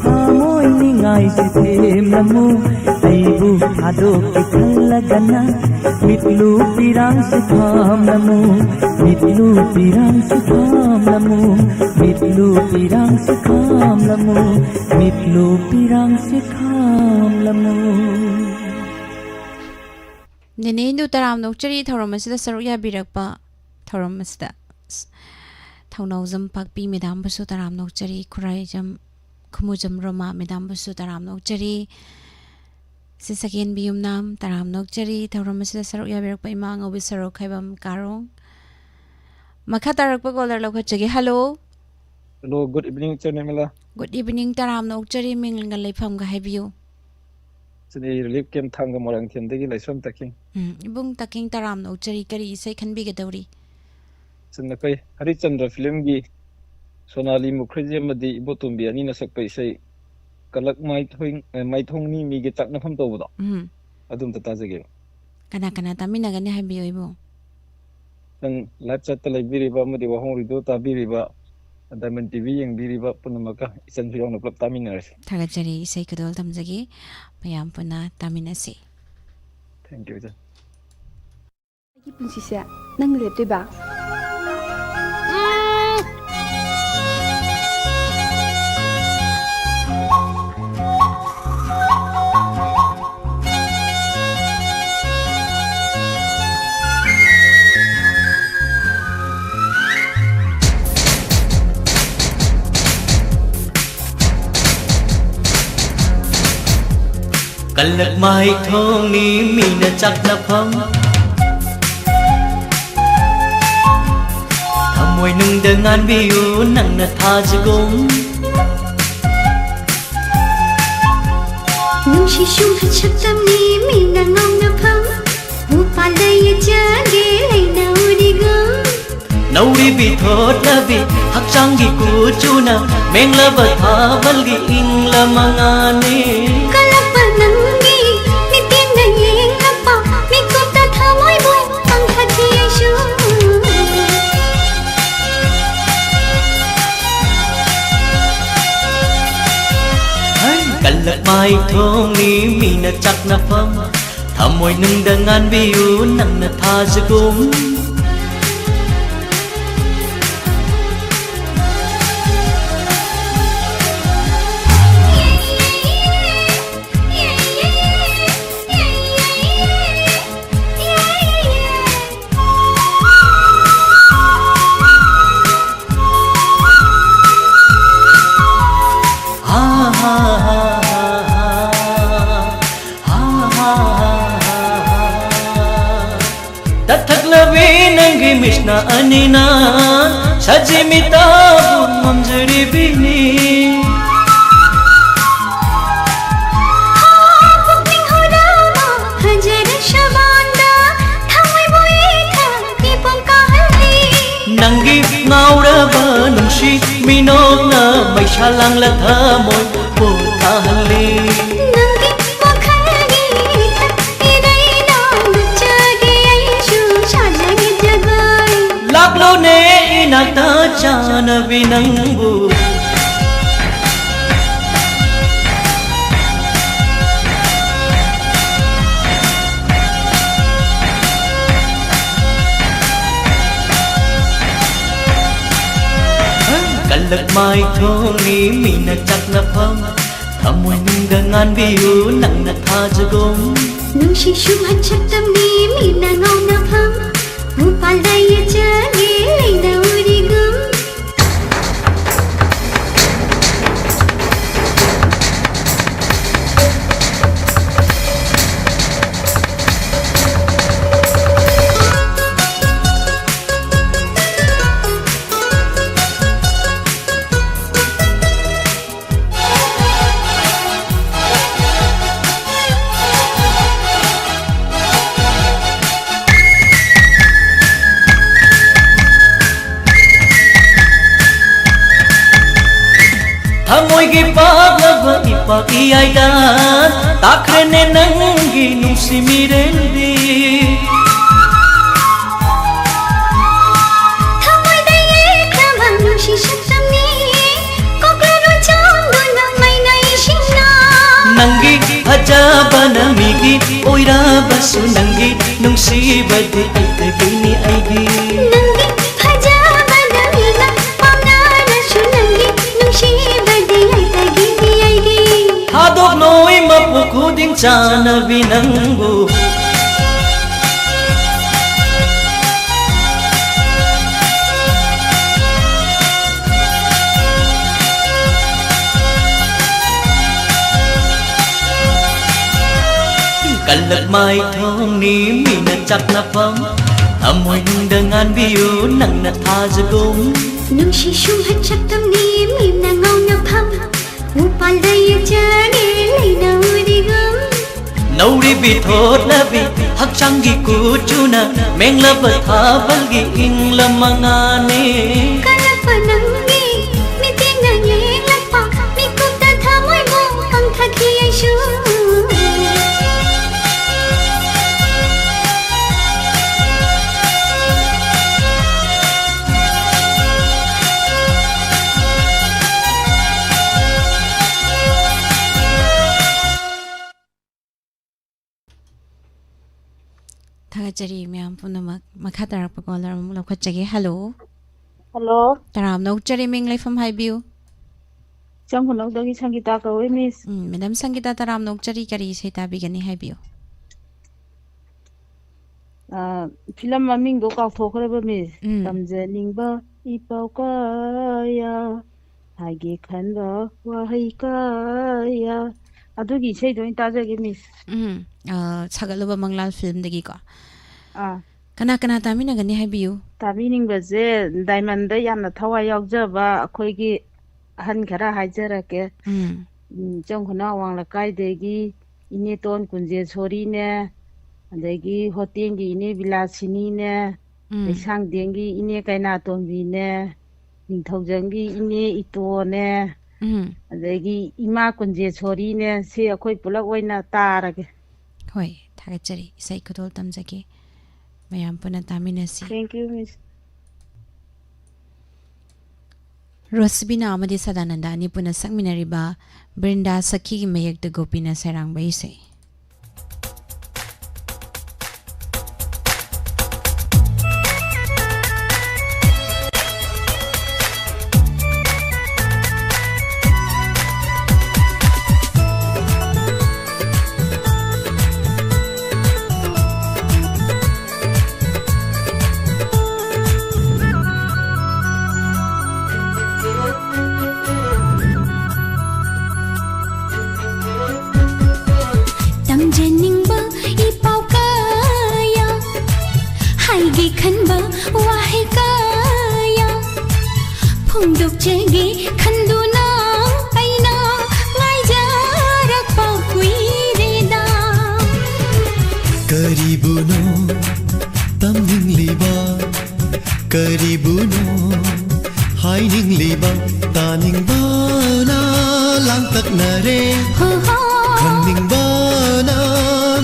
ꯊꯃꯣꯏ ꯅꯤꯡꯉꯥꯏꯁꯦ ꯊꯦꯝꯂꯝꯃꯨ꯫ ꯑꯩꯕꯨ ꯊꯥꯗꯣꯛꯀꯦ ꯈꯜꯂꯒꯅ ꯃꯤꯠꯂꯨ ꯄꯤꯔꯥꯡꯁꯦ ꯊꯝꯂꯝꯃꯨ꯫ ꯃꯤꯠꯂꯨ ꯄꯤꯔꯥꯡꯁꯦ ꯊꯝꯂꯝꯃꯨ꯫ ꯃꯤꯠꯂꯨ ꯄꯤꯔꯥꯡꯁꯦ ꯊꯝꯂꯝꯃꯨ꯫ ꯃꯤꯠꯂꯨ ꯄꯤꯔꯥꯡꯁꯦ ꯊꯝꯂꯝꯃꯨ꯫ ꯅꯦꯅꯦ ꯏꯟꯗꯨ ꯇꯔꯥꯝꯅ ꯑꯣꯛꯆꯔꯤ ꯊꯧꯔꯝ ꯑꯁꯤꯗ ꯁꯔꯨꯛ ꯌꯥꯕꯤꯔꯛꯄ꯫ ꯊꯧꯔꯝ ꯑꯁꯤꯗ ꯑꯁ, ꯊꯧꯅꯥꯎꯖꯝ ꯄꯥꯛꯄꯤ ꯃꯦꯗꯥꯝꯕꯨꯁꯨ ꯇꯔꯥꯝꯅ ꯑꯣꯛꯆꯔꯤ, ꯈꯨꯔꯥꯏꯖꯝ ꯈꯨꯃꯨꯖꯝ ꯔꯣꯃꯥ ꯃꯦꯗꯥꯝꯕꯨꯁꯨ ꯇꯔꯥꯝꯅ ꯑꯣꯛꯆꯔꯤ, ꯁꯤ ꯁꯀꯦꯟꯕꯤ ꯌꯨꯝꯅꯥꯝ ꯇꯔꯥꯝꯅ ꯑꯣꯛꯆꯔꯤ꯫ ꯊꯧꯔꯝ ꯑꯁꯤꯗ ꯁꯔꯨꯛ ꯌꯥꯕꯤꯔꯛꯄ ꯏꯃꯥ ꯑꯉꯧꯕꯤ ꯁꯔꯨ ꯈꯥꯏꯕꯝ ꯀꯥꯔꯣꯡ꯫ ꯃꯈꯥ ꯇꯥꯔꯛꯄ ꯀꯣꯂꯔ ꯂꯧꯈꯠꯆꯒꯦ꯫ ꯍꯜꯂꯣ꯫ ꯍꯜꯂꯣ, ꯒꯨꯗ ꯏꯚꯤꯅꯤꯡ ꯏꯆꯦ ꯅꯦꯃꯦꯂꯥ꯫ ꯒꯨꯗ ꯏꯚꯤꯅꯤꯡ, ꯇꯔꯥꯝꯅ ꯑꯣꯛꯆꯔꯤ, ꯃꯤꯡꯒ ꯂꯩꯐꯝꯒ ꯍꯥꯏꯕꯤꯌꯨ꯫ ꯁꯤꯗꯤ ꯔꯤꯂꯤꯐ ꯀꯦꯝ ꯊꯥꯡꯒ ꯃꯣꯏꯔꯥꯡꯊꯦꯝꯗꯒꯤ ꯂꯥꯏꯁ꯭ꯔꯝ ꯇꯥꯀꯤꯡ꯫ ꯎꯝ, ꯏꯕꯨꯡ ꯇꯥꯀꯤꯡ ꯇꯔꯥꯝꯅ ꯑꯣꯛꯆꯔꯤ, ꯀꯔꯤ ꯏꯁꯩ ꯈꯟꯕꯤꯒꯗꯧꯔꯤ? ꯁꯨꯝ ꯑꯩꯈꯣꯏ ꯍꯔꯤꯆꯟꯗ꯭ꯔ ꯐꯤꯂꯝꯒꯤ ꯁꯣꯅꯥꯂꯤ ꯃꯨꯈꯔꯖꯤ ꯑꯃꯗꯤ ꯏꯕꯣꯇꯣꯝꯕꯤ ꯑꯅꯤꯅ ꯁꯛꯄ ꯏꯁꯩ ꯀꯂꯛ ꯃꯥꯏꯊꯣꯡ-, ꯑꯦ, ꯃꯥꯏꯊꯣꯡꯅꯤ ꯃꯤꯒꯤ ꯆꯥꯛꯅꯐꯝ ꯇꯧꯕꯗꯣ, ꯎꯝ꯫ ꯑꯗꯨ ꯑꯝꯇ ꯇꯥꯖꯒꯦꯕ꯫ ꯀꯅꯥ ꯀꯅꯥ ꯇꯥꯃꯤꯟꯅꯒꯅꯤ ꯍꯥꯏꯕꯤꯌꯨ ꯏꯕꯨꯡ? ꯅꯪ live chatꯇ ꯂꯩꯕꯤꯔꯤꯕ ꯑꯃꯗꯤ ꯋꯥꯍꯣꯡ ꯔꯦꯗꯤꯑꯣ ꯇꯥꯕꯤꯔꯤꯕ, Diamond ꯇꯤꯚꯤ ꯌꯦꯡꯕꯤꯔꯤꯕ ꯄꯨꯝꯅꯃꯛꯀ ꯏꯆꯟꯁꯨ ꯌꯥꯎꯅ ꯄꯨꯂꯞ ꯇꯥꯃꯤꯟꯅꯔꯁꯤ꯫ ꯊꯥꯒꯠꯆꯔꯤ, ꯏꯁꯩ ꯈꯨꯗꯣꯜ ꯇꯝꯖꯒꯦ, ꯃꯌꯥꯝ ꯄꯨꯟꯅ ꯇꯥꯃꯤꯟꯅꯁꯤ꯫ Thank you, ꯏꯆꯟ꯫ ꯑꯩꯒꯤ ꯄꯨꯟꯁꯤꯁꯦ ꯅꯪꯅ ꯂꯦꯞꯇꯣꯏꯕ꯫ ꯀꯜꯂꯛ ꯃꯥꯏꯊꯣꯡꯅꯤ ꯃꯤꯅ ꯆꯥꯛꯅꯐꯝ꯫ ꯊꯃꯣꯏꯅꯨꯡꯗ ꯉꯥꯟꯕꯤꯌꯨ ꯅꯪꯅ ꯊꯥꯖꯒꯨꯝ꯫ ꯅꯨꯡꯁꯤ ꯁꯨꯝꯍꯠ ꯁꯛꯇꯝꯅꯤ ꯃꯤꯅ ꯉꯥꯎꯅꯐꯝ꯫ ꯎꯄꯥꯜꯗ ꯌꯦꯠꯆꯒꯦ ꯂꯩꯅ ꯎꯔꯤꯒꯨꯝ꯫ ꯅꯧꯔꯤꯕꯤ ꯊꯣꯠꯂꯕꯤ ꯍꯛꯆꯥꯡꯒꯤ ꯀꯨꯆꯨꯅ ꯃꯦꯡꯂꯕ ꯊꯥꯕꯜꯒꯤ ꯏꯪꯂ ꯃꯉꯥꯅꯤ꯫ ꯀꯜꯂꯛꯄ ꯅꯪꯒꯤ ꯃꯤꯠꯌꯦꯡꯗ ꯌꯦꯡꯂꯛꯄ ꯃꯤꯀꯨꯞꯇ ꯊꯃꯣꯏꯕꯨ ꯄꯪꯊꯈꯤ ꯑꯩꯁꯨ꯫ ꯍꯩ, ꯀꯜꯂꯛ ꯃꯥꯏꯊꯣꯡꯅꯤ ꯃꯤꯅ ꯆꯥꯛꯅꯐꯝ꯫ ꯊꯃꯣꯏꯅꯨꯡꯗ ꯉꯥꯟꯕꯤꯌꯨ ꯅꯪꯅ ꯊꯥꯖꯒꯨꯝ꯫ ꯇꯠꯊꯛꯂꯕꯤ ꯅꯪꯒꯤ ꯃꯤꯠꯁꯅ ꯑꯅꯤꯅ ꯁꯖꯤ ꯃꯤꯠꯇꯕꯨ ꯉꯝꯖꯔꯤꯕꯤꯅꯤ꯫ ꯄꯨꯛꯅꯤꯡ ꯍꯨꯔꯥꯟꯕ ꯐꯖꯔ ꯁꯕꯥꯟꯗ ꯊꯃꯣꯏꯕꯨ ꯏꯊꯛ ꯏꯄꯣꯝ ꯀꯥꯍꯜꯂꯤ꯫ ꯅꯨꯡꯁꯤ ꯃꯤꯅꯣꯛꯅ ꯃꯩꯁꯥ ꯂꯥꯡꯂ ꯊꯃꯣꯏ ꯄꯣꯊꯥꯍꯜꯂꯤ꯫ ꯅꯪꯒꯤ ꯋꯥꯈꯜꯒꯤ ꯏꯊꯛ ꯏꯔꯩꯗ ꯅꯠꯆꯒꯦ ꯑꯩꯁꯨ ꯁꯥꯖꯒꯦ ꯖꯒꯣꯏ꯫ ꯂꯥꯛꯂꯣꯅꯦ ꯏꯅꯥꯛꯇ ꯆꯥꯅꯕꯤ ꯅꯪꯕꯨ꯫ ꯀꯜꯂꯛ ꯃꯥꯏꯊꯣꯡꯅꯤ ꯃꯤꯅ ꯆꯥꯛꯅꯐꯝ, ꯊꯃꯣꯏꯅꯨꯡꯗ ꯉꯥꯟꯕꯤꯌꯨ ꯅꯪꯅ ꯊꯥꯖꯒꯨꯝ꯫ ꯅꯨꯡꯁꯤ ꯁꯨꯝꯍꯠ ꯁꯛꯇꯝꯅꯤ ꯃꯤꯅ ꯉꯥꯎꯅꯐꯝ, ꯃꯄꯥꯟꯗ ꯌꯦꯠꯆꯒꯦ ꯂꯩꯅ ꯎꯔꯤꯒꯨꯝ꯫ ꯊꯃꯣꯏꯒꯤ ꯄꯥꯛꯂꯕ ꯏꯄꯥꯛ ꯏꯌꯥꯏꯗ ꯇꯥꯈ꯭ꯔꯦꯅꯦ ꯅꯪꯒꯤ ꯅꯨꯡꯁꯤ ꯃꯤꯔꯦꯜꯗꯤ꯫ ꯊꯃꯣꯏꯗ ꯌꯦꯛꯈ꯭ꯔꯕ ꯅꯨꯡꯁꯤ ꯁꯛꯇꯝꯅꯤ, ꯀꯣꯀ꯭ꯂꯔꯣ ꯆꯣꯡꯗꯨꯅ ꯃꯩꯅ ꯏꯁꯤꯡꯅ꯫ ꯅꯪꯒꯤ ꯐꯖꯕꯅ ꯃꯤꯒꯤ ꯑꯣꯏꯔꯕꯁꯨ ꯅꯪꯒꯤ ꯅꯨꯡꯁꯤꯕꯗꯤ ꯑꯩꯇꯒꯤꯅꯤ ꯑꯩꯒꯤ꯫ ꯅꯪꯒꯤ ꯐꯖꯕꯗ ꯃꯤꯅ ꯄꯥꯝꯅꯔꯁꯨ ꯅꯪꯒꯤ ꯅꯨꯡꯁꯤꯕꯗꯤ ꯑꯩꯇꯒꯤꯅꯤ ꯑꯩꯒꯤ꯫ ꯊꯥꯗꯣꯛꯂꯣꯏ ꯃꯄꯨ ꯈꯨꯗꯤꯡ ꯆꯥꯅꯕꯤ ꯅꯪꯕꯨ꯫ ꯀꯜꯂꯛ ꯃꯥꯏꯊꯣꯡꯅꯤ ꯃꯤꯅ ꯆꯥꯛꯅꯐꯝ, ꯊꯃꯣꯏꯅꯨꯡꯗ ꯉꯥꯟꯕꯤꯌꯨ ꯅꯪꯅ ꯊꯥꯖꯒꯨꯝ꯫ ꯅꯨꯡꯁꯤ ꯁꯨꯝꯍꯠ ꯁꯛꯇꯝꯅꯤ ꯃꯤꯅ ꯉꯥꯎꯅꯐꯝ, ꯃꯄꯥꯟꯗ ꯌꯦꯠꯆꯒꯦ ꯂꯩꯅ ꯎꯔꯤꯒꯨꯝ꯫ ꯅꯧꯔꯤꯕꯤ ꯊꯣꯠꯂꯕꯤ ꯍꯛꯆꯥꯡꯒꯤ ꯀꯨꯆꯨꯅ ꯃꯦꯡꯂꯕ ꯊꯥꯕꯜꯒꯤ ꯏꯪꯂꯝ ꯃꯉꯥꯅꯤ꯫ ꯀꯜꯂꯛꯄ ꯅꯪꯒꯤ ꯃꯤꯠꯌꯦꯡꯅ ꯌꯦꯡꯂꯛꯄ ꯃꯤꯀꯨꯞꯇ ꯊꯃꯣꯏꯕꯨ ꯄꯪꯊꯈꯤ ꯑꯩꯁꯨ꯫ ꯊꯥꯒꯠꯆꯔꯤ ꯃꯌꯥꯝ ꯄꯨꯝꯅꯃꯛ꯫ ꯃꯈꯥ ꯇꯥꯔꯛꯄ caller ꯑꯃꯨꯛ ꯂꯧꯈꯠꯆꯒꯦ꯫ Hello꯫ Hello꯫ ꯇꯔꯥꯝꯅ ꯑꯣꯛꯆꯔꯤ, ꯃꯤꯡ ꯂꯩꯐꯝ ꯍꯥꯏꯕꯤꯌꯨ꯫ ꯏꯆꯝ ꯈꯨꯅꯧꯗꯒꯤ ꯁꯪꯒꯤꯇꯥ ꯀꯧꯏ, Miss꯫ ꯎꯝ, Madam ꯁꯪꯒꯤꯇꯥ, ꯇꯔꯥꯝꯅ ꯑꯣꯛꯆꯔꯤ, ꯀꯔꯤ ꯏꯁꯩ ꯇꯥꯕꯤꯒꯅꯤ ꯍꯥꯏꯕꯤꯌꯨ꯫ ꯑ, film ꯃꯃꯤꯡꯗꯣ ꯀꯥꯎꯊꯣꯛꯈ꯭ꯔꯦꯕ, Miss꯫ ꯎꯝ꯫ ꯇꯝꯖꯅꯤꯡꯕ ꯏꯄꯥꯎ ꯀꯌꯥ, ꯍꯥꯏꯒꯦ ꯈꯟꯕ ꯋꯥꯍꯩ ꯀꯌꯥ꯫ ꯑꯗꯨꯒꯤ ꯏꯁꯩꯗꯣ ꯑꯣꯏꯅ ꯇꯥꯖꯒꯦ, Miss꯫ ꯎꯝ, ꯑ, ꯁꯥꯒꯠꯂꯨꯕ ꯃꯪꯂꯥꯜ filmꯗꯒꯤꯀꯣ꯫ ꯑꯥ꯫ ꯀꯅꯥ ꯀꯅꯥ ꯇꯥꯃꯤꯟꯅꯒꯅꯤ ꯍꯥꯏꯕꯤꯌꯨ꯫ ꯇꯥꯕꯤꯅꯤꯡꯕꯁꯦ Diamondꯗ ꯌꯥꯝꯅ ꯊꯋꯥꯏ ꯌꯥꯎꯖꯕ ꯑꯩꯈꯣꯏꯒꯤ ꯑꯍꯟ ꯈꯔ ꯍꯥꯏꯖꯔꯛꯀꯦ꯫ ꯎꯝ꯫ ꯎꯝ, ꯏꯆꯝ ꯈꯨꯅꯧ ꯑꯋꯥꯡ ꯂꯩꯀꯥꯏꯗꯒꯤ ꯏꯅꯦꯇꯣꯟ ꯀꯨꯟꯖꯦꯁꯣꯔꯤꯅꯦ, ꯑꯗꯒꯤ ꯍꯣꯇꯦꯜꯒꯤ ꯏꯅꯦ ꯕꯤꯂꯥꯁꯤꯅꯤꯅꯦ, ꯎꯝ꯫ ꯂꯩꯁꯥꯡꯊꯦꯝꯒꯤ ꯏꯅꯦ ꯀꯩꯅꯥꯇꯣꯝꯕꯤꯅꯦ, ꯅꯤꯡꯊꯧꯖꯝꯒꯤ ꯏꯅꯦ ꯏꯇꯣꯅꯦ, ꯎꯝ꯫ ꯑꯗꯒꯤ ꯏꯃꯥ ꯀꯨꯟꯖꯦꯁꯣꯔꯤꯅꯦ, ꯁꯤ ꯑꯩꯈꯣꯏ ꯄꯨꯂꯞ ꯑꯣꯏꯅ ꯇꯥꯔꯒꯦ꯫ ꯍꯣꯏ, ꯊꯥꯒꯠꯆꯔꯤ꯫ ꯏꯁꯩ ꯈꯨꯗꯣꯜ ꯇꯝꯖꯒꯦ꯫ ꯃꯌꯥꯝ ꯄꯨꯟꯅ ꯇꯥꯃꯤꯟꯅꯁꯤ꯫ Thank you, Miss꯫ ꯔꯣꯁꯕꯤꯅꯥ ꯑꯃꯗꯤ ꯁꯗꯥꯅꯟꯗ ꯑꯅꯤ ꯄꯨꯟꯅ ꯁꯛꯃꯤꯟꯅꯔꯤꯕ ꯕ꯭ꯔꯤꯟꯗꯥ ꯁꯈꯤꯒꯤ ꯃꯌꯦꯛꯇ ꯒꯣꯄꯤꯅ ꯁꯩꯔꯥꯡꯕ ꯏꯁꯩ꯫ ꯇꯝꯖꯅꯤꯡꯕ ꯏꯄꯥꯎ ꯀꯌꯥ, ꯍꯥꯏꯒꯦ ꯈꯟꯕ ꯋꯥꯍꯩ ꯀꯌꯥ, ꯐꯣꯡꯗꯣꯛꯆꯒꯦ ꯈꯟꯗꯨꯅ ꯑꯩꯅ ꯉꯥꯏꯖꯔꯛꯄ ꯀꯨꯏꯔꯦꯗ꯫ ꯀꯔꯤꯕꯨꯅꯣ ꯇꯝꯅꯤꯡꯂꯤꯕ, ꯀꯔꯤꯕꯨꯅꯣ ꯍꯥꯏ ꯅꯔꯦ ꯍꯣ ꯍꯣ꯫ ꯈꯪꯅꯤꯡꯕꯅ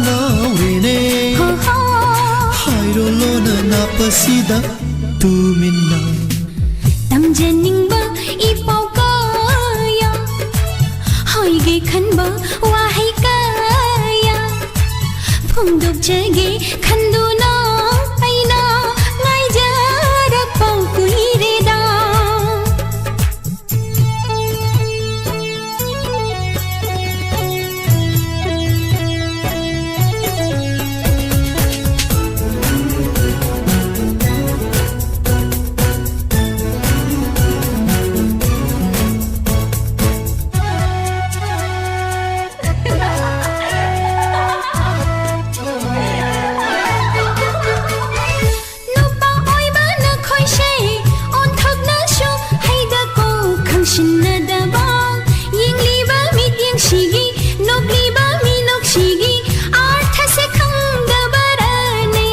ꯉꯥꯎꯔꯦꯅꯦ꯫ ꯍꯣ ꯍꯣ꯫ ꯍꯥꯏꯔꯣ ꯂꯣꯟꯅ ꯅꯥꯞꯄꯁꯤꯗ ꯇꯨꯃꯤꯟꯅ꯫ ꯇꯝꯖꯅꯤꯡꯕ ꯏꯄꯥꯎ ꯀꯌꯥ, ꯍꯥꯏꯒꯦ ꯈꯟꯕ ꯋꯥꯍꯩ ꯀꯌꯥ, ꯐꯣꯡꯗꯣꯛꯆꯒꯦ ꯈꯟꯗꯨꯅ ꯑꯩꯅ ꯉꯥꯏꯖꯔꯛꯄ ꯀꯨꯏꯔꯦꯗ꯫ ꯅꯨꯄꯥ ꯑꯣꯏꯕ ꯅꯈꯣꯏꯁꯦ ꯑꯣꯟꯊꯣꯛꯅꯁꯨ ꯍꯩꯗꯀꯣ, ꯈꯪꯁꯤꯟꯅꯗꯕ ꯌꯦꯡꯂꯤꯕ ꯃꯤꯠꯌꯦꯡꯁꯤꯒꯤ, ꯅꯣꯛꯂꯤꯕ ꯃꯤꯅꯣꯛꯁꯤꯒꯤ ꯑꯥꯔꯊꯁꯦ ꯈꯪꯗꯕꯔꯅꯦ?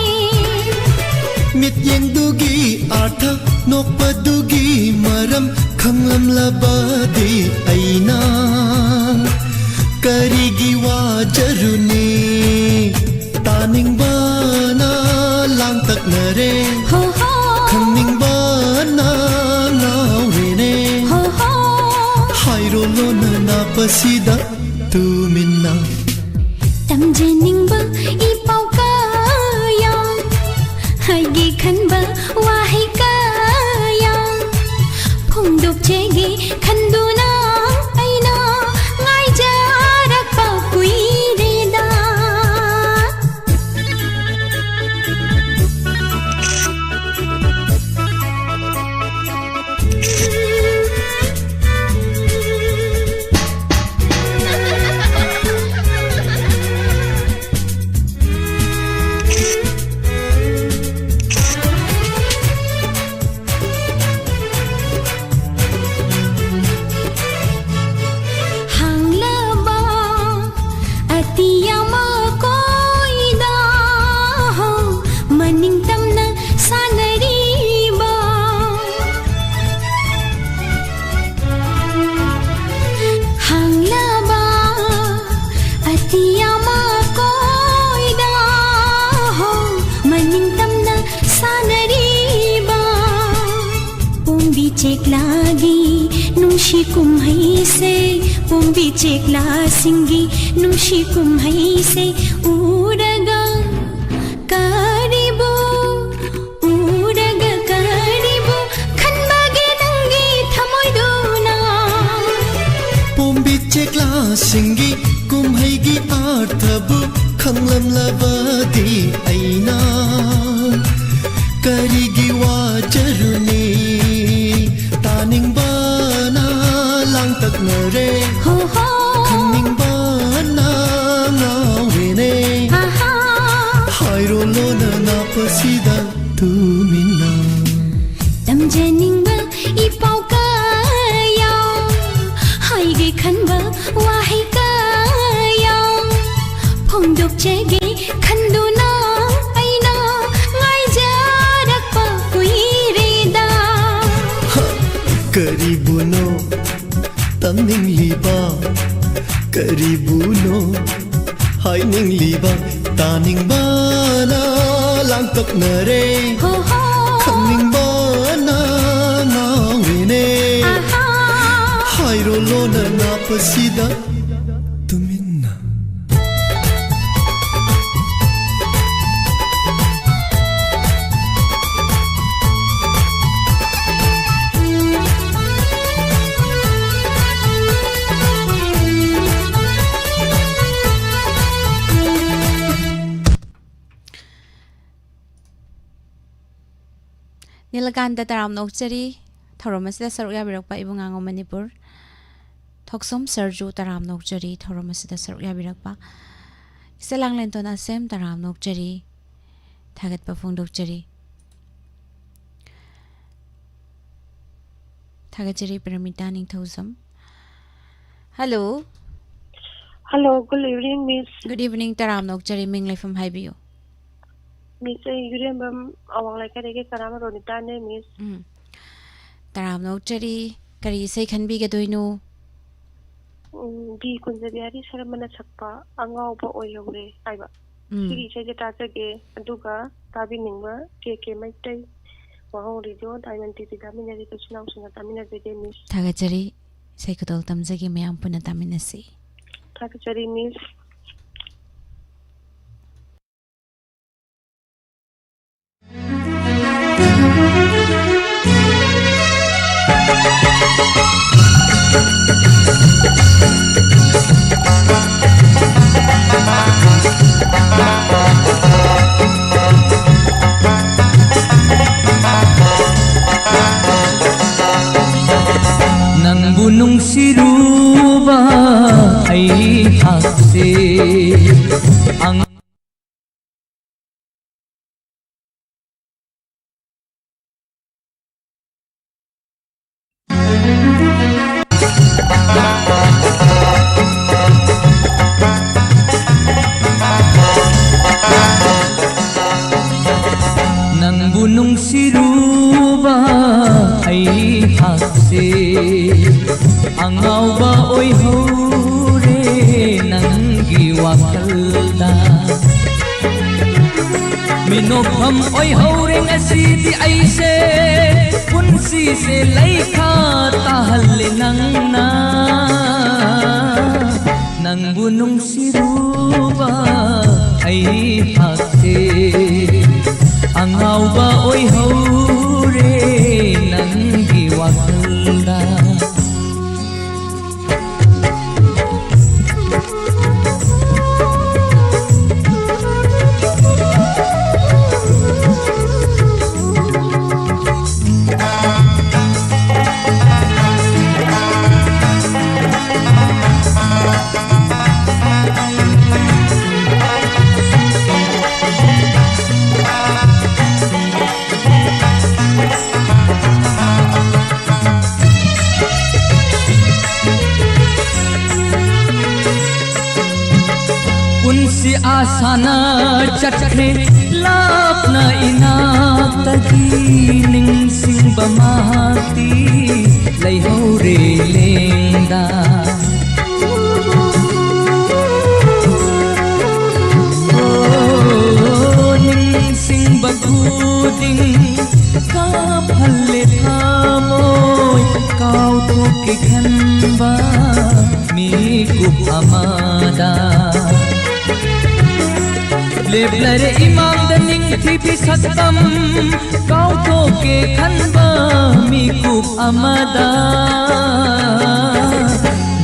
ꯃꯤꯠꯌꯦꯡꯗꯨꯒꯤ ꯑꯥꯔꯊ, ꯅꯣꯛꯄꯗꯨꯒꯤ ꯃꯔꯝ ꯈꯪꯂꯝꯂꯕꯗꯤ ꯑꯩꯅ ꯀꯔꯤꯒꯤ ꯋꯥꯖꯔꯨꯅꯤ? ꯇꯥꯅꯤꯡꯕꯅ ꯂꯥꯡꯇꯛꯅꯔꯦ, ꯍꯣ ꯍꯣ꯫ ꯈꯪꯅꯤꯡꯕꯅ ꯉꯥꯎꯔꯦꯅꯦ꯫ ꯍꯣ ꯍꯣ꯫ ꯍꯥꯏꯔꯣ ꯂꯣꯟꯅ ꯅꯥꯞꯄꯁꯤꯗ ꯇꯨꯃꯤꯟꯅ꯫ ꯇꯝꯖꯅꯤꯡꯕ ꯏꯄꯥꯎ ꯀꯌꯥ, ꯍꯥꯏꯒꯦ ꯈꯟꯕ ꯋꯥꯍꯩ ꯀꯌꯥ, ꯐꯣꯡꯗꯣꯛꯆꯒꯦ ꯈꯟꯗꯨꯅ ꯑꯩꯅ ꯉꯥꯏꯖꯔꯛꯄ ꯀꯨꯏꯔꯦꯗ꯫ ꯅꯨꯡꯁꯤ ꯀꯨꯝꯍꯩꯁꯦ, ꯄꯣꯝꯕꯤ ꯆꯦꯛꯂꯥꯁꯤꯡꯒꯤ ꯅꯨꯡꯁꯤ ꯀꯨꯝꯍꯩꯁꯦ ꯎꯔꯒ ꯀꯔꯤꯕꯨ, ꯎꯔꯒ ꯀꯔꯤꯕꯨ ꯈꯟꯕꯒꯦ ꯅꯪꯒꯤ ꯊꯃꯣꯏꯗꯨꯅ? ꯄꯣꯝꯕꯤ ꯆꯦꯛꯂꯥꯁꯤꯡꯒꯤ ꯀꯨꯝꯍꯩꯒꯤ ꯑꯥꯔꯊꯕꯨ ꯈꯪꯂꯝꯂꯕꯗꯤ ꯑꯩꯅ ꯀꯔꯤꯒꯤ ꯋꯥꯖꯔꯨꯅꯤ? ꯇꯥꯅꯤꯡꯕꯅ ꯂꯥꯡꯇꯛꯅꯔꯦ, ꯍꯣ ꯍꯣ꯫ ꯈꯪꯅꯤꯡꯕꯅ ꯉꯥꯎꯔꯦꯅꯦ꯫ ꯑꯍꯥ꯫ ꯍꯥꯏꯔꯣ ꯂꯣꯟꯅ ꯅꯥꯞꯄꯁꯤꯗ ꯇꯨꯃꯤꯟꯅ꯫ ꯇꯝꯖꯅꯤꯡꯕ ꯏꯄꯥꯎ ꯀꯌꯥ, ꯍꯥꯏꯒꯦ ꯈꯟꯕ ꯋꯥꯍꯩ ꯀꯌꯥ ꯐꯣꯡꯗꯣꯛꯆꯒꯦ ꯈꯟꯗꯨꯅ ꯑꯩꯅ ꯉꯥꯏꯖꯔꯛꯄ ꯀꯨꯏꯔꯦꯗ꯫ ꯍ, ꯀꯔꯤꯕꯨꯅꯣ ꯇꯝꯅꯤꯡꯂꯤꯕ? ꯀꯔꯤꯕꯨꯅꯣ ꯍꯥꯏꯅꯤꯡꯂꯤꯕ? ꯇꯥꯅꯤꯡꯕꯅ ꯂꯥꯡꯇꯛꯅꯔꯦ, ꯍꯣ ꯍꯣ꯫ ꯈꯪꯅꯤꯡꯕꯅ ꯉꯥꯎꯔꯦꯅꯦ꯫ ꯑꯍꯥ꯫ ꯍꯥꯏꯔꯣ ꯂꯣꯟꯅ ꯅꯥꯞꯄꯁꯤꯗ ꯇꯨꯃꯤꯟꯅ꯫ ꯅꯤꯂꯀꯥꯟꯇ, ꯇꯔꯥꯝꯅ ꯑꯣꯛꯆꯔꯤ ꯊꯧꯔꯝ ꯑꯁꯤꯗ ꯁꯔꯨꯛ ꯌꯥꯕꯤꯔꯛꯄ꯫ ꯏꯕꯨꯡꯉꯥꯉꯣ ꯃꯅꯤꯄꯨꯔ, ꯊꯣꯛꯆꯣꯝ ꯁꯔꯖꯨ, ꯇꯔꯥꯝꯅ ꯑꯣꯛꯆꯔꯤ ꯊꯧꯔꯝ ꯑꯁꯤꯗ ꯁꯔꯨꯛ ꯌꯥꯕꯤꯔꯛꯄ꯫ ꯏꯆꯦ ꯂꯥꯡꯂꯦꯟꯇꯣꯟ ꯑꯁꯦꯝ, ꯇꯔꯥꯝꯅ ꯑꯣꯛꯆꯔꯤ, ꯊꯥꯒꯠꯄ ꯐꯣꯡꯗꯣꯛꯆꯔꯤ꯫ ꯊꯥꯒꯠꯆꯔꯤ ꯄ꯭ꯔꯃꯤꯇꯥ ꯅꯤꯡꯊꯧꯖꯝ꯫ Hello꯫ Hello, good evening, Miss꯫ Good evening, ꯇꯔꯥꯝꯅ ꯑꯣꯛꯆꯔꯤ, ꯃꯤꯡ ꯂꯩꯐꯝ ꯍꯥꯏꯕꯤꯌꯨ꯫ Miss, ꯑꯩ ꯌꯨꯔꯦꯝꯕꯝ ꯑꯋꯥꯡ ꯂꯩꯀꯥꯏꯗꯒꯤ ꯀꯔꯥꯝ ꯔꯣꯅꯤꯇꯥꯅꯦ, Miss꯫ ꯎꯝ꯫ ꯇꯔꯥꯝꯅ ꯑꯣꯛꯆꯔꯤ, ꯀꯔꯤ ꯏꯁꯩ ꯈꯟꯕꯤꯒꯗꯣꯏꯅꯣ? ꯎꯝ, ꯕꯤ ꯀꯨꯟꯖꯕꯤꯍꯥꯔꯤ ꯁꯔꯃꯅ ꯁꯛꯄ ꯑꯉꯥꯎꯕ ꯑꯣꯏꯍꯧꯔꯦ ꯍꯥꯏꯕ꯫ ꯎꯝ꯫ ꯁꯤꯒꯤ ꯏꯁꯩꯁꯦ ꯇꯥꯖꯒꯦ, ꯑꯗꯨꯒ ꯇꯥꯕꯤꯅꯤꯡꯕ ꯀꯦ ꯀꯦ ꯃꯩꯇꯩ, ꯋꯥꯍꯧꯔꯤꯗꯣ ꯗꯥꯏꯃꯟ ꯇꯤꯚꯤꯗ ꯃꯤꯟꯅꯔꯤꯕ ꯏꯆꯤꯟ ꯏꯅꯥꯎꯁꯤꯡꯅ ꯇꯥꯃꯤꯟꯅꯖꯒꯦ, ꯃꯤꯁ꯫ ꯊꯥꯒꯠꯆꯔꯤ꯫ ꯏꯁꯩ ꯈꯨꯗꯣꯜ ꯇꯝꯖꯒꯦ, ꯃꯌꯥꯝ ꯄꯨꯟꯅ ꯇꯥꯃꯤꯟꯅꯁꯤ꯫ ꯊꯥꯒꯠꯆꯔꯤ, ꯃꯤꯁ꯫ ꯅꯪꯕꯨ ꯅꯨꯡꯁꯤꯔꯨꯕ ꯑꯩꯍꯥꯛꯁꯦ ꯑꯉꯥꯡ ꯅꯪꯕꯨ ꯅꯨꯡꯁꯤꯔꯨꯕ ꯑꯩꯍꯥꯛꯁꯦ ꯑꯉꯥꯎꯕ ꯑꯣꯏꯍꯧꯔꯦ ꯅꯪꯒꯤ ꯋꯥꯈꯜꯗ꯫ ꯃꯤꯅꯣꯛꯐꯝ ꯑꯣꯏꯍꯧꯔꯦ ꯉꯁꯤꯗꯤ ꯑꯩꯁꯦ, ꯄꯨꯟꯁꯤꯁꯦ ꯂꯩꯈꯥ ꯇꯥꯍꯜꯂꯦ ꯅꯪꯅ꯫ ꯅꯪꯕꯨ ꯅꯨꯡꯁꯤꯔꯨꯕ ꯑꯩꯍꯥꯛꯁꯦ ꯑꯉꯥꯎꯕ ꯑꯣꯏꯍꯧꯔꯦ ꯅꯪꯒꯤ ꯋꯥꯈꯜꯗ꯫ ꯄꯨꯟꯁꯤ ꯑꯁꯥꯅ ꯆꯠꯈ꯭ꯔꯦ ꯂꯥꯞꯅ ꯏꯅꯥꯛꯇꯒꯤ, ꯅꯤꯡꯁꯤꯡꯕ ꯃꯍꯥꯛꯇꯤ ꯂꯩꯍꯧꯔꯦ ꯂꯦꯡꯗ꯫ ꯑꯣ, ꯅꯤꯡꯁꯤꯡꯕ ꯈꯨꯗꯤꯡ ꯃꯤꯀꯨꯞ ꯑꯃꯗ ꯂꯦꯞꯂꯔꯦ ꯏꯃꯥꯡꯗ ꯅꯤꯡꯊꯤꯕꯤ ꯁꯛꯇꯝ, ꯀꯥꯎꯊꯣꯛꯀꯦ ꯈꯟꯕ ꯃꯤꯀꯨꯞ ꯑꯃꯗ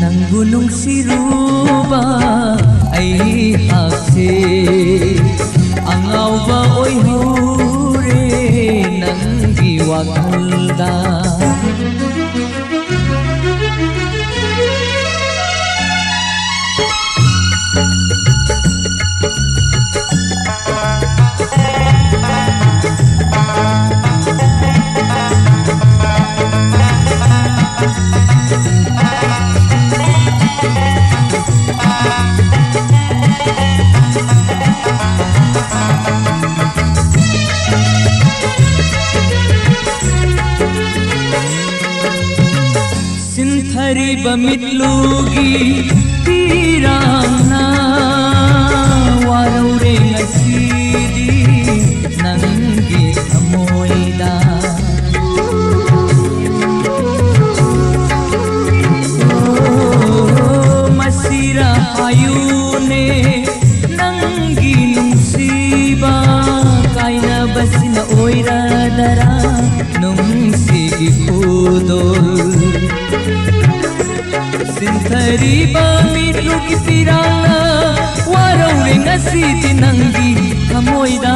ꯅꯪꯕꯨ ꯅꯨꯡꯁꯤꯔꯨꯕ ꯑꯩꯍꯥꯛꯁꯦ ꯑꯉꯥꯎꯕ ꯑꯣꯏꯍꯧꯔꯦ ꯅꯪꯒꯤ ꯋꯥꯈꯜꯗ꯫ ꯁꯤꯟꯊꯔꯤꯕ ꯃꯤꯠꯂꯨꯒꯤ ꯄꯤꯔꯥꯡꯅ ꯋꯥꯔꯧꯔꯦ ꯉꯁꯤꯗꯤ ꯅꯪꯒꯤ ꯊꯃꯣꯏꯗ꯫ ꯑꯣ, ꯃꯁꯤꯔꯥ ꯍꯥꯏꯌꯨꯅꯦ ꯅꯪꯒꯤ ꯅꯨꯡꯁꯤꯕ ꯀꯥꯏꯅꯕꯁꯤꯅ ꯑꯣꯏꯔꯗꯔꯥ ꯅꯨꯡꯁꯤꯒꯤ ꯈꯨꯗꯣꯜ꯫ ꯁꯤꯟꯊꯔꯤꯕ ꯃꯤꯠꯂꯨꯒꯤ ꯄꯤꯔꯥꯡꯅ ꯋꯥꯔꯧꯔꯦ ꯉꯁꯤꯗꯤ ꯅꯪꯒꯤ ꯊꯃꯣꯏꯗ꯫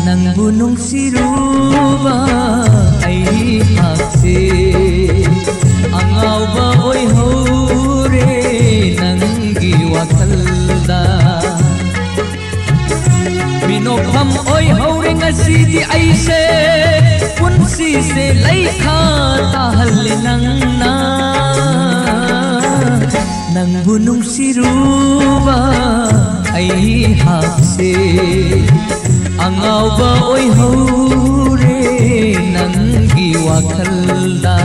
ꯅꯪꯕꯨ ꯅꯨꯡꯁꯤꯔꯨꯕ ꯑꯩꯍꯥꯛꯁꯦ ꯑꯉꯥꯎꯕ ꯑꯣꯏꯍꯧꯔꯦ ꯅꯪꯒꯤ ꯋꯥꯈꯜꯗ꯫ ꯃꯤꯅꯣꯛꯐꯝ ꯑꯣꯏꯍꯧꯔꯦ ꯉꯁꯤꯗꯤ ꯑꯩꯁꯦ, ꯄꯨꯟꯁꯤꯁꯦ ꯂꯩꯈꯥ ꯇꯥꯍꯜꯂꯦ ꯅꯪꯅ꯫ ꯅꯪꯕꯨ ꯅꯨꯡꯁꯤꯔꯨꯕ ꯑꯩꯍꯥꯛꯁꯦ ꯑꯉꯥꯎꯕ ꯑꯣꯏꯍꯧꯔꯦ ꯅꯪꯒꯤ ꯋꯥꯈꯜꯗ꯫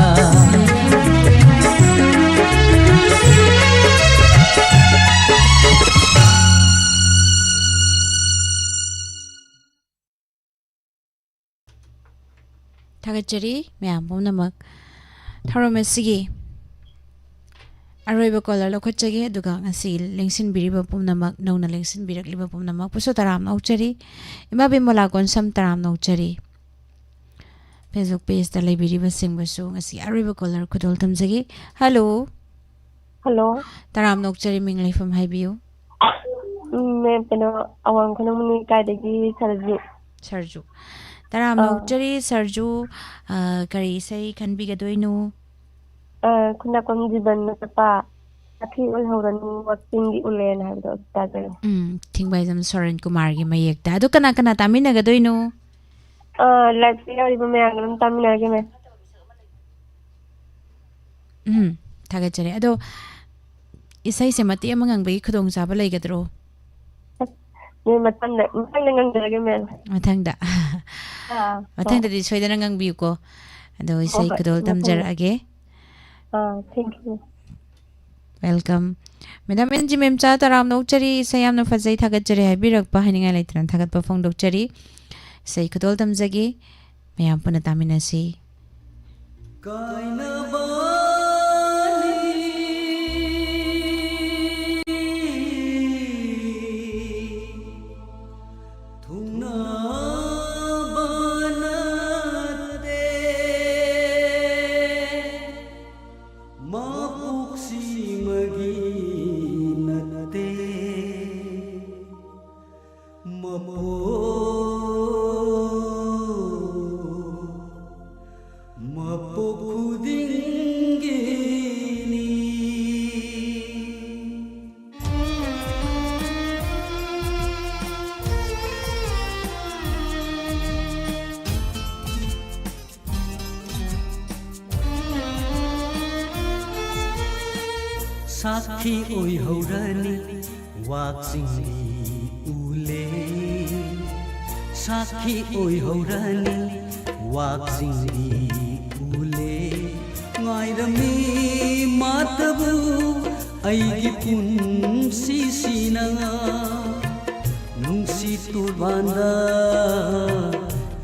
ꯊꯥꯒꯠꯆꯔꯤ ꯃꯌꯥꯝ ꯄꯨꯝꯅꯃꯛ꯫ ꯊꯧꯔꯝ ꯑꯁꯤꯒꯤ ꯑꯔꯣꯏꯕ ꯀꯣꯂꯔ ꯂꯧꯈꯠꯆꯒꯦ, ꯑꯗꯨꯒ ꯉꯁꯤ ꯂꯦꯡꯁꯤꯟꯕꯤꯔꯤꯕ ꯄꯨꯝꯅꯃꯛ, ꯅꯧꯅ ꯂꯦꯡꯁꯤꯟꯕꯤꯔꯛꯂꯤꯕ ꯄꯨꯝꯅꯃꯛꯄꯨꯁꯨ ꯇꯔꯥꯝꯅ ꯑꯣꯛꯆꯔꯤ꯫ ꯏꯃꯥ ꯕꯤꯃꯣꯂꯥ ꯀꯣꯟꯁꯝ ꯇꯔꯥꯝꯅ ꯑꯣꯛꯆꯔꯤ꯫ ꯐꯦꯁꯕꯨꯛ ꯄꯦꯖꯇ ꯂꯩꯕꯤꯔꯤꯕꯁꯤꯡꯕꯨꯁꯨ ꯉꯁꯤ ꯑꯔꯣꯏꯕ ꯀꯣꯂꯔ ꯈꯨꯗꯣꯜ ꯇꯝꯖꯒꯦ꯫ ꯍꯜꯂꯣ꯫ ꯍꯜꯂꯣ꯫ ꯇꯔꯥꯝꯅ ꯑꯣꯛꯆꯔꯤ, ꯃꯤꯡ ꯂꯩꯐꯝ ꯍꯥꯏꯕꯤꯌꯨ꯫ ꯎꯝ, ꯃꯦꯝ, ꯀꯩꯅꯣ, ꯑꯋꯥꯡ ꯈꯨꯅꯧ ꯃꯅꯤ ꯂꯩꯀꯥꯏꯗꯒꯤ ꯁꯔꯖꯨ꯫ ꯁꯔꯖꯨ꯫ ꯇꯔꯥꯝꯅ ꯑꯥ꯫ ꯑꯣꯛꯆꯔꯤ, ꯁꯔꯖꯨ꯫ ꯑꯥ, ꯀꯔꯤ ꯏꯁꯩ ꯈꯟꯕꯤꯒꯗꯣꯏꯅꯣ? ꯑꯥ, ꯈꯨꯟꯗ꯭ꯔꯥꯛꯄꯝ ꯖꯤꯕꯟꯅ ꯆꯠꯄ "ꯁꯥꯈꯤ ꯑꯣꯏꯍꯧꯔꯅꯨ ꯋꯥꯛꯆꯤꯡꯒꯤ ꯎꯂꯦꯟ" ꯍꯥꯏꯕꯗꯣ ꯑꯗꯨ ꯇꯥꯖꯒꯦ꯫ ꯎꯝ, ꯊꯤꯡꯕꯥꯏꯖꯝ ꯁꯣꯔꯦꯟ ꯀꯨꯃꯥꯔꯒꯤ ꯃꯌꯦꯛꯇ꯫ ꯑꯗꯣ ꯀꯅꯥ ꯀꯅꯥ ꯇꯥꯃꯤꯟꯅꯒꯗꯣꯏꯅꯣ? ꯑꯥ, ꯂꯥꯏꯞꯇ ꯌꯥꯎꯔꯤꯕ ꯃꯌꯥꯝꯒ ꯑꯗꯨꯝ ꯇꯥꯃꯤꯟꯅꯔꯒꯦ, ꯃꯦꯝ꯫ ꯎꯝ, ꯊꯥꯒꯠꯆꯔꯤ꯫ ꯑꯗꯣ ꯏꯁꯩꯁꯦ ꯃꯇꯦꯛ ꯑꯃ ꯉꯪꯕꯒꯤ ꯈꯨꯗꯣꯡꯆꯥꯕ ꯂꯩꯒꯗ꯭ꯔꯣ? ꯑꯁ, ꯃꯦꯝ, ꯃꯊꯪꯗ, ꯃꯊꯪꯗ ꯉꯪꯖꯔꯒꯦ, ꯃꯦꯝ꯫ ꯃꯊꯪꯗ꯫ ꯑꯥ, ꯍꯣꯏ꯫ ꯃꯊꯪꯗꯗꯤ ꯁꯣꯏꯗꯅ ꯉꯪꯕꯤꯌꯨꯀꯣ꯫ ꯑꯗꯣ ꯍꯣꯏ, ꯏꯁꯩ ꯍꯣꯏ, ꯈꯨꯗꯣꯜ ꯃꯊꯪꯗ꯫ ꯇꯝꯖꯔꯛꯑꯒꯦ꯫ ꯑꯥ, thank you꯫ Welcome꯫ Madam N G Memcha, ꯇꯔꯥꯝꯅ ꯑꯣꯛꯆꯔꯤ, ꯏꯁꯩ ꯌꯥꯝꯅ ꯐꯖꯩ, ꯊꯥꯒꯠꯆꯔꯤ ꯍꯥꯏꯕꯤꯔꯛꯄ ꯍꯥꯏꯅꯤꯡꯉꯥꯏ ꯂꯩꯇꯅ ꯊꯥꯒꯠꯄ ꯐꯣꯡꯗꯣꯛꯆꯔꯤ꯫ ꯏꯁꯩ ꯈꯨꯗꯣꯜ ꯇꯝꯖꯒꯦ, ꯃꯌꯥꯝ ꯄꯨꯟꯅ ꯇꯥꯃꯤꯟꯅꯁꯤ꯫ ꯀꯥꯏꯅꯕꯅꯤ ꯊꯨꯡꯅꯕ ꯅꯠꯇꯦ, ꯃꯄꯣꯛꯁꯤꯃꯒꯤ ꯅꯠꯇꯦ, ꯃꯄꯣꯛ, ꯃꯄꯣꯛ ꯈꯨꯗꯤꯡꯒꯤꯅꯤ꯫ ꯁꯥꯈꯤ ꯑꯣꯏꯍꯧꯔꯅꯤ ꯋꯥꯛꯆꯤꯡꯒꯤ ꯎꯂꯦ, ꯁꯥꯈꯤ ꯑꯣꯏꯍꯧꯔꯅꯤ ꯋꯥꯛꯆꯤꯡꯒꯤ ꯎꯂꯦ꯫ ꯉꯥꯏꯔꯝꯃꯤ ꯃꯥꯇꯕꯨ ꯑꯩꯒꯤ ꯄꯨꯟꯁꯤꯁꯤꯅ, ꯅꯨꯡꯁꯤꯠ ꯇꯣꯔꯕꯥꯟꯗ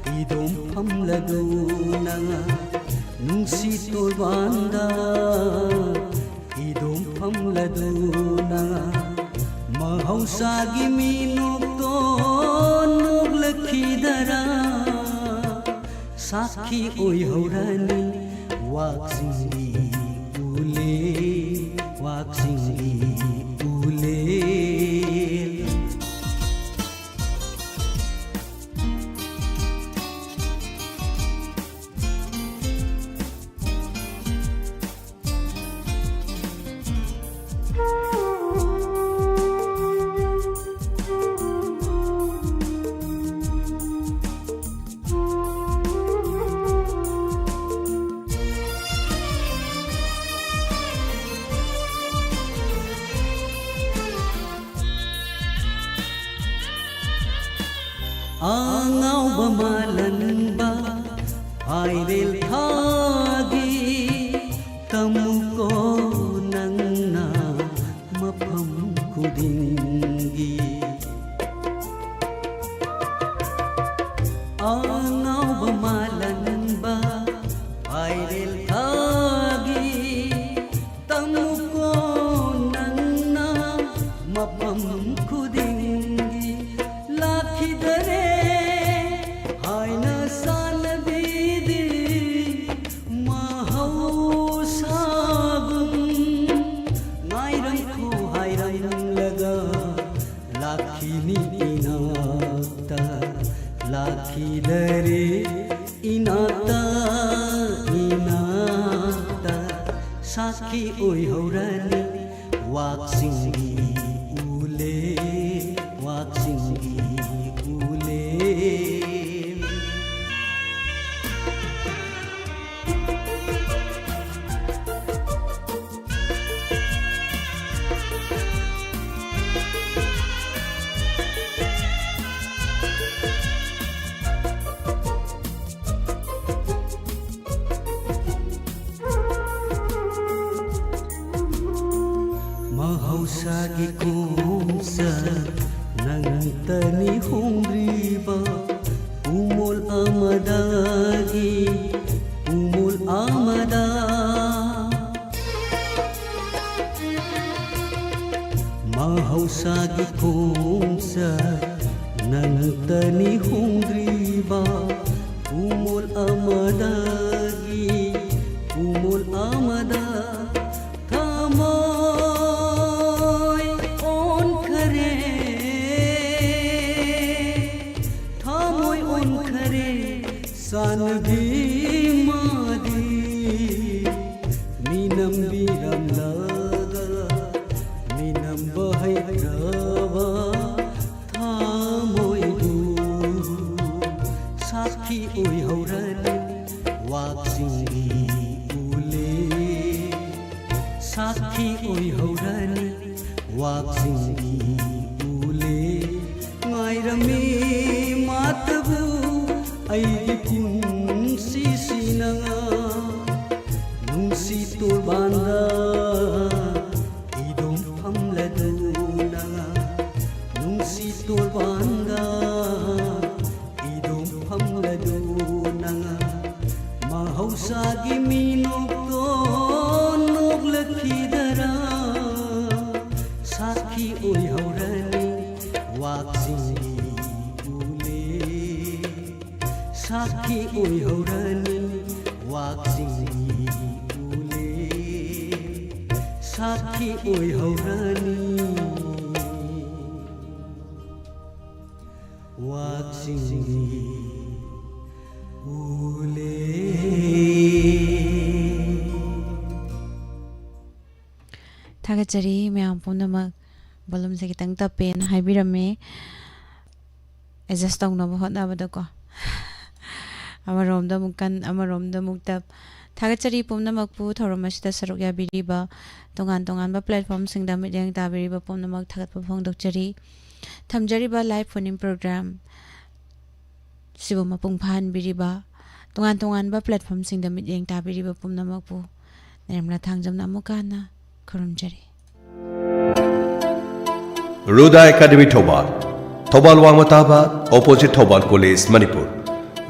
ꯐꯤꯗꯣꯝ ꯐꯝꯂꯗꯨꯅ, ꯅꯨꯡꯁꯤꯠ ꯇꯣꯔꯕꯥꯟꯗ ꯏꯗꯣꯝ ꯐꯝꯂꯗꯨꯅ ꯃꯍꯧꯁꯥꯒꯤ ꯃꯤꯅꯣꯛꯇꯣ ꯅꯣꯛꯂꯛꯈꯤꯗꯔꯥ? ꯁꯥꯈꯤ ꯑꯣꯏꯍꯧꯔꯅꯤ ꯋꯥꯛꯆꯤꯡꯒꯤ ꯎꯂꯦ, ꯋꯥꯛꯆꯤꯡꯒꯤ ꯎꯂꯦ꯫ ꯑꯉꯥꯎꯕ ꯃꯥꯂꯟꯕ ꯍꯥꯏꯔꯦꯜ ꯊꯥꯒꯤ ꯇꯝꯃꯨꯀꯣ ꯅꯪꯅ ꯃꯐꯝ ꯈꯨꯗꯤꯡꯒꯤ꯫ ꯑꯉꯥꯎꯕ ꯃꯥꯂꯟꯕ ꯄꯥꯏꯔꯦꯜ ꯊꯥꯒꯤ ꯇꯝꯃꯨꯀꯣ ꯅꯪꯅ ꯃꯐꯝ ꯈꯨꯗꯤꯡꯒꯤ꯫ ꯂꯥꯛꯈꯤꯗꯔꯦ ꯍꯥꯏꯅ ꯁꯥꯟꯅꯕꯤꯗꯤ ꯃꯍꯧꯁꯥꯒꯨꯝ ꯉꯥꯏꯔꯝꯈꯣ ꯍꯥꯏꯔꯝꯂꯒ ꯂꯥꯛꯈꯤꯅꯤ ꯏꯅꯥꯛꯇ, ꯂꯥꯛꯈꯤꯗꯔꯦ ꯏꯅꯥꯛꯇ, ꯏꯅꯥꯛꯇ ꯁꯥꯈꯤ ꯑꯣꯏꯍꯧꯔꯅꯤ ꯋꯥꯛꯆꯤꯡꯒꯤ ꯎꯂꯦ, ꯋꯥꯛꯆꯤꯡꯒꯤ ꯎꯂꯦ꯫ ꯃꯍꯧꯁꯥꯒꯤ ꯈꯣꯡꯆꯠ ꯅꯪꯇꯅꯤ ꯍꯣꯡꯗ꯭ꯔꯤꯕ ꯎꯃꯣꯜ ꯑꯃꯗꯒꯤ ꯎꯃꯣꯜ ꯃꯍꯧꯁꯥꯒꯤ ꯈꯣꯡꯆꯠ ꯅꯪꯇꯅꯤ ꯍꯣꯡꯗ꯭ꯔꯤꯕ, ꯎꯃꯣꯜ ꯑꯃꯗꯒꯤ ꯎꯃꯣꯜ ꯑꯃꯗ ꯊꯃꯣꯏ ꯑꯣꯟꯈꯔꯦ, ꯊꯃꯣꯏ ꯑꯣꯟꯈꯔꯦ꯫ ꯆꯥꯟꯕꯤ ꯃꯥꯗꯤ ꯃꯤꯅꯝꯕꯤꯔꯝꯂꯒ ꯃꯤꯅꯝꯕ ꯍꯩꯇ꯭ꯔꯕ ꯊꯃꯣꯏꯕꯨ ꯁꯥꯈꯤ ꯑꯣꯏꯍꯧꯔꯅꯤ ꯋꯥꯛꯆꯤꯡꯒꯤ ꯎꯂꯦ꯫ ꯁꯥꯈꯤ ꯑꯣꯏꯍꯧꯔꯅꯤ ꯋꯥꯛꯆꯤꯡꯒꯤ ꯎꯂꯦ꯫ ꯉꯥꯏꯔꯝꯃꯤ ꯃꯥꯇꯕꯨ ꯑꯩꯒꯤ ꯄꯨꯟꯁꯤꯁꯤꯅ, ꯅꯨꯡꯁꯤ ꯇꯣꯔꯕꯥꯟꯗ ꯏꯗꯣꯝ ꯐꯝꯂꯗꯨꯅ, ꯅꯨꯡꯁꯤ ꯇꯣꯔꯕꯥꯟꯗ ꯏꯗꯣꯝ ꯐꯝꯂꯗꯨꯅ, ꯃꯍꯧꯁꯥꯒꯤ ꯃꯤꯅꯣꯛꯇꯣ ꯅꯣꯛꯂꯛꯈꯤꯗꯔꯥ? ꯁꯥꯈꯤ ꯑꯣꯏꯍꯧꯔꯅꯤ ꯋꯥꯛꯆꯤꯡꯒꯤ ꯎꯂꯦ꯫ ꯁꯥꯈꯤ ꯑꯣꯏꯍꯧꯔꯅꯤ ꯋꯥꯛꯆꯤꯡꯒꯤ ꯎꯂꯦ꯫ ꯁꯥꯈꯤ ꯑꯣꯏꯍꯧꯔꯅꯤ ꯋꯥꯛꯆꯤꯡꯒꯤ ꯎꯂꯦ꯫ ꯊꯥꯒꯠꯆꯔꯤ ꯃꯌꯥꯝ ꯄꯨꯝꯅꯃꯛ꯫ ꯚꯣꯂꯨꯝꯁꯦ ꯈꯤꯇꯪ ꯇꯞꯄꯦꯅ ꯍꯥꯏꯕꯤꯔꯝꯃꯦ꯫ ꯑꯦꯗꯖꯁ ꯇꯧꯅꯕ ꯍꯣꯠꯅꯕꯗꯀꯣ꯫ ꯑꯃꯔꯣꯝꯗ ꯑꯃꯨꯛ ꯀꯟ, ꯑꯃꯔꯣꯝꯗ ꯑꯃꯨꯛ ꯇꯞ꯫ ꯊꯥꯒꯠꯆꯔꯤ ꯄꯨꯝꯅꯃꯛꯄꯨ ꯊꯧꯔꯝ ꯑꯁꯤꯗ ꯁꯔꯨꯛ ꯌꯥꯕꯤꯔꯤꯕ, ꯇꯣꯉꯥꯟ ꯇꯣꯉꯥꯟꯕ ꯄ꯭ꯂꯦꯠꯐꯣꯝꯁꯤꯡꯗ ꯃꯤꯠꯌꯦꯡ ꯇꯥꯕꯤꯔꯤꯕ ꯄꯨꯝꯅꯃꯛ ꯊꯥꯒꯠꯄ ꯐꯣꯡꯗꯣꯛꯆꯔꯤ꯫ ꯊꯝꯖꯔꯤꯕ ꯂꯥꯏꯚ ꯐꯣꯟ ꯏꯟ ꯄ꯭ꯔꯣꯒ꯭ꯔꯥꯝ ꯁꯤꯕꯨ ꯃꯄꯨꯡ ꯐꯥꯍꯟꯕꯤꯔꯤꯕ, ꯇꯣꯉꯥꯟ ꯇꯣꯉꯥꯟꯕ ꯄ꯭ꯂꯦꯠꯐꯣꯝꯁꯤꯡꯗ ꯃꯤꯠꯌꯦꯡ ꯇꯥꯕꯤꯔꯤꯕ ꯄꯨꯝꯅꯃꯛꯄꯨ ꯅꯤꯔꯃꯂꯥ ꯊꯥꯡꯖꯝꯅ ꯑꯃꯨꯛꯀ ꯍꯟꯅ ꯈꯨꯔꯨꯝꯖꯔꯤ꯫ ꯔꯨꯗꯥ ꯑꯦꯀꯥꯗꯃꯤ ꯊꯧꯕꯥꯜ, ꯊꯧꯕꯥꯜ ꯋꯥꯡꯃ ꯇꯥꯕ, opposite Thoubal college, Manipur.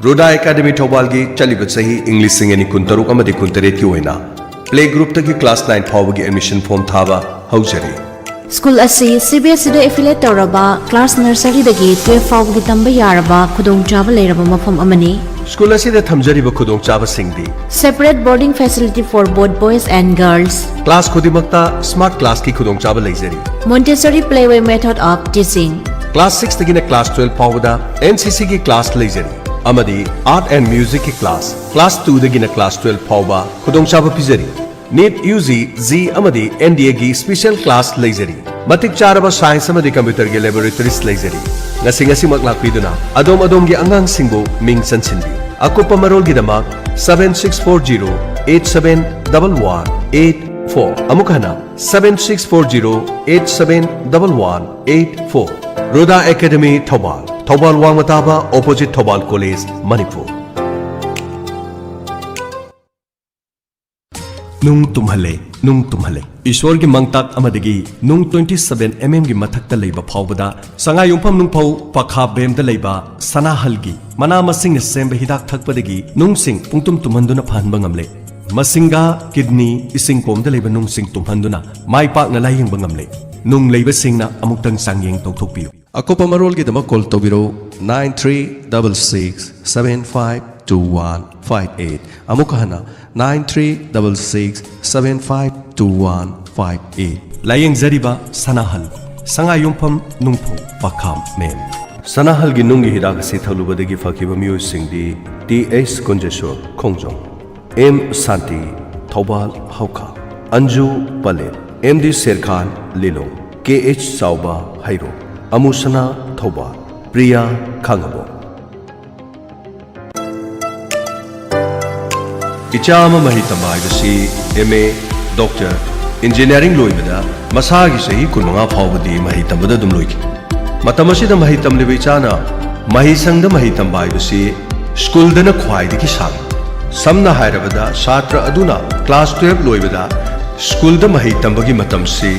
Ruda academy ꯊꯧꯕꯥꯜꯒꯤ ꯆꯠꯂꯤꯕ ꯆꯍꯤ ꯏꯪ ꯂꯤꯁꯤꯡ ꯑꯅꯤ ꯀꯨꯟꯇꯔꯨꯛ ꯑꯃꯗꯤ ꯀꯨꯟꯇꯔꯦꯠꯀꯤ ꯑꯣꯏꯅ ꯄ꯭ꯂꯦ ꯒ꯭ꯔꯨꯞꯇꯒꯤ ꯀ꯭ꯂꯥꯁ ꯅꯥꯏꯟ ꯐꯥꯎꯕꯒꯤ ꯑꯦꯗꯃꯤꯁꯟ ꯐꯣꯔꯝ ꯊꯥꯕ ꯍꯧꯖꯔꯤ꯫ ꯁ꯭ꯀꯨꯜ ꯑꯁꯤ ꯁꯤ ꯕꯤ ꯑꯦꯁ ꯏꯗ ꯑꯦꯐꯤꯂꯦꯠ ꯇꯧꯔꯕ ꯀ꯭ꯂꯥꯁ ꯅꯔꯁꯔꯤꯗꯒꯤ ꯇꯨꯌꯦꯜꯐ ꯐꯥꯎꯕꯒꯤ ꯇꯝꯕ ꯌꯥꯔꯕ ꯈꯨꯗꯣꯡꯆꯥꯕ ꯂꯩꯔꯕ ꯃꯐꯝ ꯑꯃꯅꯤ꯫ ꯁ꯭ꯀꯨꯜ ꯑꯁꯤꯗ ꯊꯝꯖꯔꯤꯕ ꯈꯨꯗꯣꯡꯆꯥꯕꯁꯤꯡꯗꯤ: Separate boarding facility for both boys and girls. Class ꯈꯨꯗꯤꯡꯃꯛꯇ ꯁ꯭ꯃꯥꯔꯠ ꯀ꯭ꯂꯥꯁꯀꯤ ꯈꯨꯗꯣꯡꯆꯥꯕ ꯂꯩꯖꯔꯤ꯫ Montessori playway method of teaching. Class ꯁꯤꯛꯁꯇꯒꯤꯅ ꯀ꯭ꯂꯥꯁ ꯇꯨꯌꯦꯜꯐ ꯐꯥꯎꯕꯗ ꯑꯦꯟ ꯁꯤ ꯁꯤꯒꯤ ꯀ꯭ꯂꯥꯁ ꯂꯩꯖꯔꯤ ꯑꯃꯗꯤ ꯑꯥꯔꯠ ꯑꯦꯟ ꯃ꯭ꯌꯨꯖꯤꯛꯀꯤ ꯀ꯭ꯂꯥꯁ, ꯀ꯭ꯂꯥꯁ ꯇꯨꯗꯒꯤꯅ ꯀ꯭ꯂꯥꯁ ꯇꯨꯌꯦꯜꯐ ꯐꯥꯎꯕ ꯈꯨꯗꯣꯡꯆꯥꯕ ꯄꯤꯖꯔꯤ꯫ ꯅꯤꯠ, ꯌꯨ ꯖꯤ, ꯖꯤ ꯑꯃꯗꯤ ꯑꯦꯟ ꯗꯤ ꯑꯦꯒꯤ ꯁ꯭ꯄꯤꯁꯦꯜ ꯀ꯭ꯂꯥꯁ ꯂꯩꯖꯔꯤ꯫ ꯃꯇꯤꯛ ꯆꯥꯔꯕ ꯁꯥꯏꯟꯁ ꯑꯃꯗꯤ ꯀꯝꯄ꯭ꯌꯨꯇꯔꯒꯤ ꯂꯦꯕꯣꯔꯦꯇꯔꯤꯁ ꯂꯩꯖꯔꯤ꯫ ꯉꯁꯤ ꯉꯁꯤꯃꯛ ꯂꯥꯛꯄꯤꯗꯨꯅ ꯑꯗꯣꯝ ꯑꯗꯣꯝꯒꯤ ꯑꯉꯥꯡꯁꯤꯡꯕꯨ ꯃꯤꯡ ꯆꯟꯁꯤꯟꯕꯤꯌꯨ꯫ ꯑꯀꯨꯞꯄ ꯃꯔꯣꯜꯒꯤꯗꯃꯛ seven six four zero eight seven double one eight four꯫ ꯑꯃꯨꯛ ꯍꯟꯅ, seven six four zero eight seven double one eight four꯫ Ruda academy Thoubal, Thoubal ꯋꯥꯡꯃ ꯇꯥꯕ, ꯑꯣꯄꯣꯖꯤꯠ ꯊꯧꯕꯥꯜ ꯀꯣꯂꯦꯖ, ꯃꯅꯤꯄꯨꯔ꯫ ꯅꯨꯡ ꯇꯨꯝꯍꯜꯂꯦ, ꯅꯨꯡ ꯇꯨꯝꯍꯜꯂꯦ꯫ ꯏꯁꯣꯔꯒꯤ ꯃꯪꯇꯥꯛ ꯑꯃꯗꯒꯤ ꯅꯨꯡ twenty seven M M ꯒꯤ ꯃꯊꯛꯇ ꯂꯩꯕ ꯐꯥꯎꯕꯗ ꯁꯉꯥꯏꯌꯨꯝꯐꯝ ꯅꯨꯡꯐꯧ ꯄꯈꯥ ꯕꯦꯝꯗ ꯂꯩꯕ ꯁꯅꯥꯍꯜꯒꯤ ꯃꯅꯥ ꯃꯁꯤꯡꯅ ꯁꯦꯝꯕ ꯍꯤꯗꯥꯛ ꯊꯛꯄꯗꯒꯤ ꯅꯨꯡꯁꯤꯡ ꯄꯨꯡꯇꯨꯝ ꯇꯨꯝꯍꯟꯗꯨꯅ ꯐꯍꯟꯕ ꯉꯝꯂꯦ꯫ ꯃꯁꯤꯡꯒꯥ, ꯀꯤꯗꯅꯤ, ꯏꯁꯤꯡ ꯀꯣꯝꯗ ꯂꯩꯕ ꯅꯨꯡꯁꯤꯡ ꯇꯨꯝꯍꯟꯗꯨꯅ ꯃꯥꯏ ꯄꯥꯛꯅ ꯂꯥꯌꯦꯡꯕ ꯉꯝꯂꯦ꯫ ꯅꯨꯡ ꯂꯩꯕꯁꯤꯡꯅ ꯑꯃꯨꯛꯇꯪ ꯆꯥꯡꯌꯦꯡ ꯇꯧꯊꯣꯛꯄꯤꯌꯨ꯫ ꯑꯀꯨꯞꯄ ꯃꯔꯣꯜꯒꯤꯗꯃꯛ call ꯇꯧꯕꯤꯔꯧ, nine three double six seven five two one five eight꯫ ꯑꯃꯨꯛ ꯍꯟꯅ, nine three double six seven five two one five eight꯫ ꯂꯥꯌꯦꯡꯖꯔꯤꯕ ꯁꯅꯥꯍꯜ, ꯁꯉꯥꯏꯌꯨꯝꯐꯝ ꯅꯨꯡꯐꯧ ꯄꯈꯥ ꯃꯦꯝ꯫ ꯁꯅꯥꯍꯜꯒꯤ ꯅꯨꯡꯒꯤ ꯍꯤꯗꯥꯛ ꯑꯁꯤ ꯊꯛꯂꯨꯕꯗꯒꯤ ꯐꯈꯤꯕ ꯃꯤꯑꯣꯏꯁꯤꯡꯗꯤ: ꯇꯤ ꯑꯩꯆ ꯀꯨꯟꯖꯦꯁꯣꯔ, ꯈꯣꯡꯖꯣꯝ, ꯑꯦꯝ ꯁꯥꯟꯇꯤ, ꯊꯧꯕꯥꯜ ꯍꯧꯈꯥ, ꯑꯟꯖꯨ ꯄꯂꯦꯜ, ꯑꯦꯝ ꯗꯤ ꯁꯦꯔꯈꯥꯟ, ꯂꯤꯂꯣꯡ, ꯀꯦ ꯑꯩꯆ ꯆꯥꯎꯕ, ꯍꯩꯔꯣꯛ, ꯑꯃꯨꯁꯅꯥ, ꯊꯧꯕꯥꯜ, ꯄ꯭ꯔꯤꯌꯥ, ꯈꯥꯉꯕꯣꯛ꯫ ꯏꯆꯥ ꯑꯃ ꯃꯍꯩ ꯇꯝꯕ ꯍꯥꯏꯕꯁꯤ ꯑꯦꯝ ꯑꯦ, ꯗꯣꯛꯇꯔ, ꯏꯟꯖꯤꯅꯤꯌꯥꯔꯤꯡ ꯂꯣꯏꯕꯗ ꯃꯁꯥꯒꯤ ꯆꯍꯤ ꯀꯨꯟꯃꯉꯥ ꯐꯥꯎꯕꯗꯤ ꯃꯍꯩ ꯇꯝꯕꯗ ꯑꯗꯨꯝ ꯂꯣꯏꯈꯤ꯫ ꯃꯇꯝ ꯑꯁꯤꯗ ꯃꯍꯩ ꯇꯝꯂꯤꯕ ꯏꯆꯥꯅ ꯃꯍꯩꯁꯪꯗ ꯃꯍꯩ ꯇꯝꯕ ꯍꯥꯏꯕꯁꯤ ꯁ꯭ꯀꯨꯜꯗꯅ ꯈ꯭ꯋꯥꯏꯗꯒꯤ ꯁꯥꯡꯏ꯫ ꯁꯝꯅ ꯍꯥꯏꯔꯕꯗ, ꯁꯥꯇ꯭ꯔ ꯑꯗꯨꯅ ꯀ꯭ꯂꯥꯁ ꯇꯨꯌꯦꯜꯐ ꯂꯣꯏꯕꯗ ꯁ꯭ꯀꯨꯜꯗ ꯃꯍꯩ ꯇꯝꯕꯒꯤ ꯃꯇꯝꯁꯤ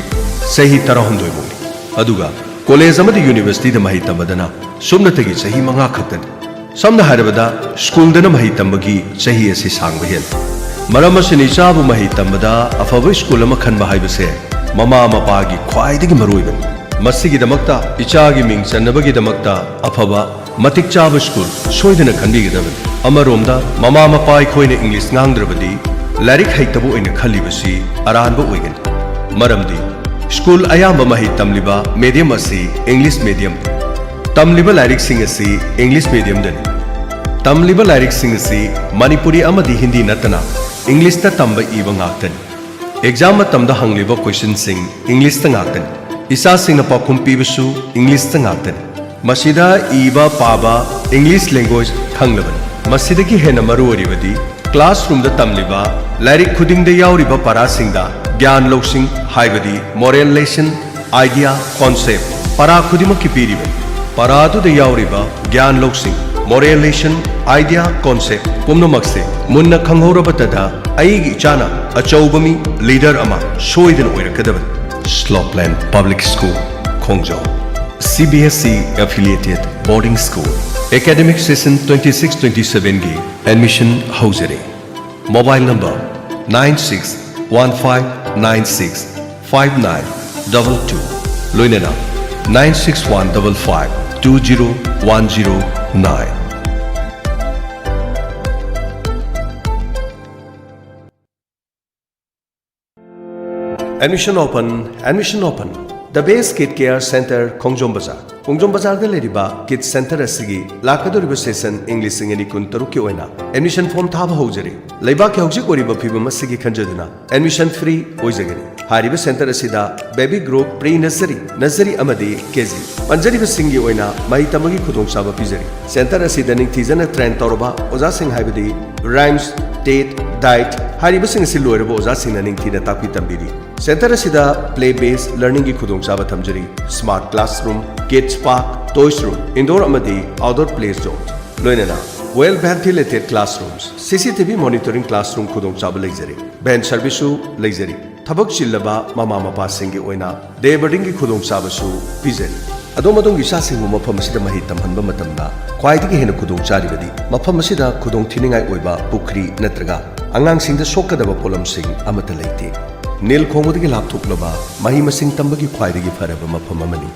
ꯆꯍꯤ ꯇꯔꯥꯍꯨꯝꯗꯣꯏꯃꯨꯛꯅꯤ, ꯑꯗꯨꯒ ꯀꯣꯂꯦꯖ ꯑꯃꯗꯤ ꯌꯨꯅꯤꯚꯔꯁꯤꯇꯤꯗ ꯃꯍꯩ ꯇꯝꯕꯗꯅ ꯁꯨꯞꯅꯇꯒꯤ ꯆꯍꯤ ꯃꯉꯥ ꯈꯛꯇꯅꯤ꯫ ꯁꯝꯅ ꯍꯥꯏꯔꯕꯗ, ꯁ꯭ꯀꯨꯜꯗꯅ ꯃꯍꯩ ꯇꯝꯕꯒꯤ ꯆꯍꯤ ꯑꯁꯤ ꯁꯥꯡꯕ ꯍꯦꯜꯂꯤ꯫ ꯃꯔꯝ ꯑꯁꯤꯅ, ꯏꯆꯥꯕꯨ ꯃꯍꯩ ꯇꯝꯕꯗ ꯑꯐꯕ ꯁ꯭ꯀꯨꯜ ꯑꯃ ꯈꯟꯕ ꯍꯥꯏꯕꯁꯦ ꯃꯃꯥ ꯃꯄꯥꯒꯤ ꯈ꯭ꯋꯥꯏꯗꯒꯤ ꯃꯔꯨꯑꯣꯏꯕꯅꯤ꯫ ꯃꯁꯤꯒꯤꯗꯃꯛꯇ ꯏꯆꯥꯒꯤ ꯃꯤꯡ ꯆꯟꯅꯕꯒꯤꯗꯃꯛꯇ ꯑꯐꯕ ꯃꯇꯤꯛ ꯆꯥꯕ ꯁ꯭ꯀꯨꯜ ꯁꯣꯏꯗꯅ ꯈꯟꯕꯤꯒꯗꯕꯅꯤ꯫ ꯑꯃꯔꯣꯝꯗ, ꯃꯃꯥ ꯃꯄꯥ ꯑꯩꯈꯣꯏꯅ ꯏꯪꯂꯤꯁ ꯉꯥꯡꯗ꯭ꯔꯕꯗꯤ ꯂꯥꯏꯔꯤꯛ ꯍꯩꯇꯕ ꯑꯣꯏꯅ ꯈꯜꯂꯤꯕꯁꯤ ꯑꯔꯥꯟꯕ ꯑꯣꯏꯒꯅꯤ꯫ ꯃꯔꯝꯗꯤ ꯁ꯭ꯀꯨꯜ ꯑꯌꯥꯝꯕ ꯃꯍꯩ ꯇꯝꯂꯤꯕ ꯃꯦꯗꯤꯌꯝ ꯑꯁꯤ ꯏꯪꯂꯤꯁ ꯃꯦꯗꯤꯌꯝ꯫ ꯇꯝꯂꯤꯕ ꯂꯥꯏꯔꯤꯛꯁꯤꯡ ꯑꯁꯤ ꯏꯪꯂꯤꯁ ꯃꯦꯗꯤꯌꯝꯗꯅꯤ꯫ ꯇꯝꯂꯤꯕ ꯂꯥꯏꯔꯤꯛꯁꯤꯡ ꯑꯁꯤ ꯃꯅꯤꯄꯨꯔꯤ ꯑꯃꯗꯤ ꯍꯤꯟꯗꯤ ꯅꯠꯇꯅ ꯏꯪꯂꯤꯁꯇ ꯇꯝꯕ ꯏꯕ ꯉꯥꯛꯇꯅꯤ꯫ ꯑꯦꯛꯖꯥꯝ ꯃꯇꯝꯗ ꯍꯪꯂꯤꯕ ꯀꯣꯏꯁꯟꯁꯤꯡ ꯏꯪꯂꯤꯁꯇ ꯉꯥꯛꯇꯅꯤ꯫ ꯏꯆꯥꯁꯤꯡꯅ ꯄꯥꯎꯈꯨꯝ ꯄꯤꯕꯁꯨ ꯏꯪꯂꯤꯁꯇ ꯉꯥꯛꯇꯅꯤ꯫ ꯃꯁꯤꯗ ꯏꯕ ꯄꯥꯕ ꯏꯪꯂꯤꯁ ꯂꯦꯡꯒ꯭ꯋꯦꯖ ꯈꯪꯂꯕꯅꯤ꯫ ꯃꯁꯤꯗꯒꯤ ꯍꯦꯟꯅ ꯃꯔꯨ ꯑꯣꯏꯔꯤꯕꯗꯤ ꯀ꯭ꯂꯥꯁꯔꯨꯝꯗ ꯇꯝꯂꯤꯕ ꯂꯥꯏꯔꯤꯛ ꯈꯨꯗꯤꯡꯗ ꯌꯥꯎꯔꯤꯕ ꯄꯔꯥꯁꯤꯡꯗ ꯒ꯭ꯌꯥꯟ ꯂꯧꯁꯤꯡ ꯍꯥꯏꯕꯗꯤ ꯃꯣꯔꯦꯜ ꯂꯦꯁꯟ, ꯑꯥꯏꯗꯤꯌꯥ, ꯀꯣꯟꯁꯦꯞ ꯄꯔꯥ ꯈꯨꯗꯤꯡꯃꯛꯀꯤ ꯄꯤꯔꯤꯕꯅꯤ꯫ ꯄꯔꯥꯗꯨꯗ ꯌꯥꯎꯔꯤꯕ ꯒ꯭ꯌꯥꯟ ꯂꯧꯁꯤꯡ, ꯃꯣꯔꯦꯜ ꯂꯦꯁꯟ, ꯑꯥꯏꯗꯤꯌꯥ, ꯀꯣꯟꯁꯦꯞ ꯄꯨꯝꯅꯃꯛꯁꯦ ꯃꯨꯟꯅ ꯈꯪꯍꯧꯔꯕꯇꯗ ꯑꯩꯒꯤ ꯏꯆꯥꯅ ꯑꯆꯧꯕ ꯃꯤ, ꯂꯤꯗꯔ ꯑꯃ ꯁꯣꯏꯗꯅ ꯑꯣꯏꯔꯛꯀꯗꯕꯅꯤ꯫ ꯁ꯭ꯂꯣꯞꯂꯦꯟ ꯄꯕ꯭ꯂꯤꯛ ꯁ꯭ꯀꯨꯜ, ꯈꯣꯡꯖꯣꯝ꯫ C B S E affiliated boarding school. Academic session twenty six twenty seven ꯒꯤ admission ꯍꯧꯖꯔꯤ꯫ Mobile number nine six one five nine six five nine double two, ꯂꯣꯏꯅꯅ nine six one five five two zero one zero nine. Admission open, admission open. The Best Kid Care Center, ꯈꯣꯡꯖꯣꯝ ꯕꯖꯥꯔ꯫ ꯈꯣꯡꯖꯣꯝ ꯕꯖꯥꯔꯗ ꯂꯩꯔꯤꯕ ꯀꯤꯗ centre ꯑꯁꯤꯒꯤ ꯂꯥꯛꯀꯗꯧꯔꯤꯕ session ꯏꯪ ꯂꯤꯁꯤꯡ ꯑꯅꯤ ꯀꯨꯟ ꯇꯔꯨꯛꯀꯤ ꯑꯣꯏꯅ ꯑꯦꯗꯃꯤꯁꯟ ꯐꯣꯔꯝ ꯊꯥꯕ ꯍꯧꯖꯔꯤ꯫ ꯂꯩꯕꯥꯛꯀꯤ ꯍꯧꯖꯤꯛ ꯑꯣꯏꯔꯤꯕ ꯐꯤꯕꯝ ꯑꯁꯤꯒꯤ ꯈꯟꯖꯗꯨꯅ ꯑꯦꯗꯃꯤꯁꯟ ꯐ꯭ꯔꯤ ꯑꯣꯏꯖꯒꯅꯤ꯫ ꯍꯥꯏꯔꯤꯕ ꯁꯦꯟꯇꯔ ꯑꯁꯤꯗ baby group, pre nursery, nursery ꯑꯃꯗꯤ ꯀꯦ ꯖꯤ ꯄꯟꯖꯔꯤꯕꯁꯤꯡꯒꯤ ꯑꯣꯏꯅ ꯃꯍꯩ ꯇꯝꯕꯒꯤ ꯈꯨꯗꯣꯡꯆꯥꯕ ꯄꯤꯖꯔꯤ꯫ ꯁꯦꯟꯇꯔ ꯑꯁꯤꯗ ꯅꯤꯡꯊꯤꯖꯅ ꯇ꯭ꯔꯦꯟ ꯇꯧꯔꯕ ꯑꯣꯖꯥꯁꯤꯡ ꯍꯥꯏꯕꯗꯤ ꯔꯥꯏꯝꯁ, ꯇꯦꯠ, ꯗꯥꯏꯠ ꯍꯥꯏꯔꯤꯕꯁꯤꯡ ꯑꯁꯤ ꯂꯣꯏꯔꯕ ꯑꯣꯖꯥꯁꯤꯡꯅ ꯅꯤꯡꯊꯤꯅ ꯇꯥꯛꯄꯤ ꯇꯝꯕꯤꯔꯤ꯫ ꯁꯦꯟꯇꯔ ꯑꯁꯤꯗ ꯄ꯭ꯂꯦ ꯕꯦꯁ ꯂꯔꯅꯤꯡꯒꯤ ꯈꯨꯗꯣꯡꯆꯥꯕ ꯊꯝꯖꯔꯤ꯫ Smart classroom, kids park, toys room, indoor ꯑꯃꯗꯤ ꯑꯥꯎꯠꯗꯣꯔ ꯄ꯭ꯂꯦ ꯖꯣꯟ, ꯂꯣꯏꯅꯅ well ventilated classrooms, C C T V monitoring classroom ꯈꯨꯗꯣꯡꯆꯥꯕ ꯂꯩꯖꯔꯤ꯫ ꯚꯦꯟ ꯁꯔꯚꯤꯁꯁꯨ ꯂꯩꯖꯔꯤ꯫ ꯊꯕꯛ ꯆꯤꯜꯂꯕ ꯃꯃꯥ ꯃꯄꯥꯁꯤꯡꯒꯤ ꯑꯣꯏꯅ ꯗꯦ ꯕꯣꯔꯗꯤꯡꯒꯤ ꯈꯨꯗꯣꯡꯆꯥꯕꯁꯨ ꯄꯤꯖꯔꯤ꯫ ꯑꯗꯣꯝ ꯑꯗꯣꯝꯒꯤ ꯏꯆꯥꯁꯤꯡꯕꯨ ꯃꯐꯝ ꯑꯁꯤꯗ ꯃꯍꯩ ꯇꯝꯍꯟꯕ ꯃꯇꯝꯗ ꯈ꯭ꯋꯥꯏꯗꯒꯤ ꯍꯦꯟꯅ ꯈꯨꯗꯣꯡ ꯆꯥꯔꯤꯕꯗꯤ ꯃꯐꯝ ꯑꯁꯤꯗ ꯈꯨꯗꯣꯡ ꯊꯤꯅꯤꯡꯉꯥꯏ ꯑꯣꯏꯕ ꯄꯨꯈ꯭ꯔꯤ ꯅꯠꯇ꯭ꯔꯒ ꯑꯉꯥꯡꯁꯤꯡꯗ ꯁꯣꯛꯀꯗꯕ ꯄꯣꯠꯂꯝꯁꯤꯡ ꯑꯃꯠꯇ ꯂꯩꯇꯦ꯫ ꯅꯤꯜ ꯈꯣꯡꯕꯗꯒꯤ ꯂꯥꯞꯊꯣꯛꯂꯕ ꯃꯍꯩ ꯃꯁꯤꯡ ꯇꯝꯕꯒꯤ ꯈ꯭ꯋꯥꯏꯗꯒꯤ ꯐꯔꯕ ꯃꯐꯝ ꯑꯃꯅꯤ꯫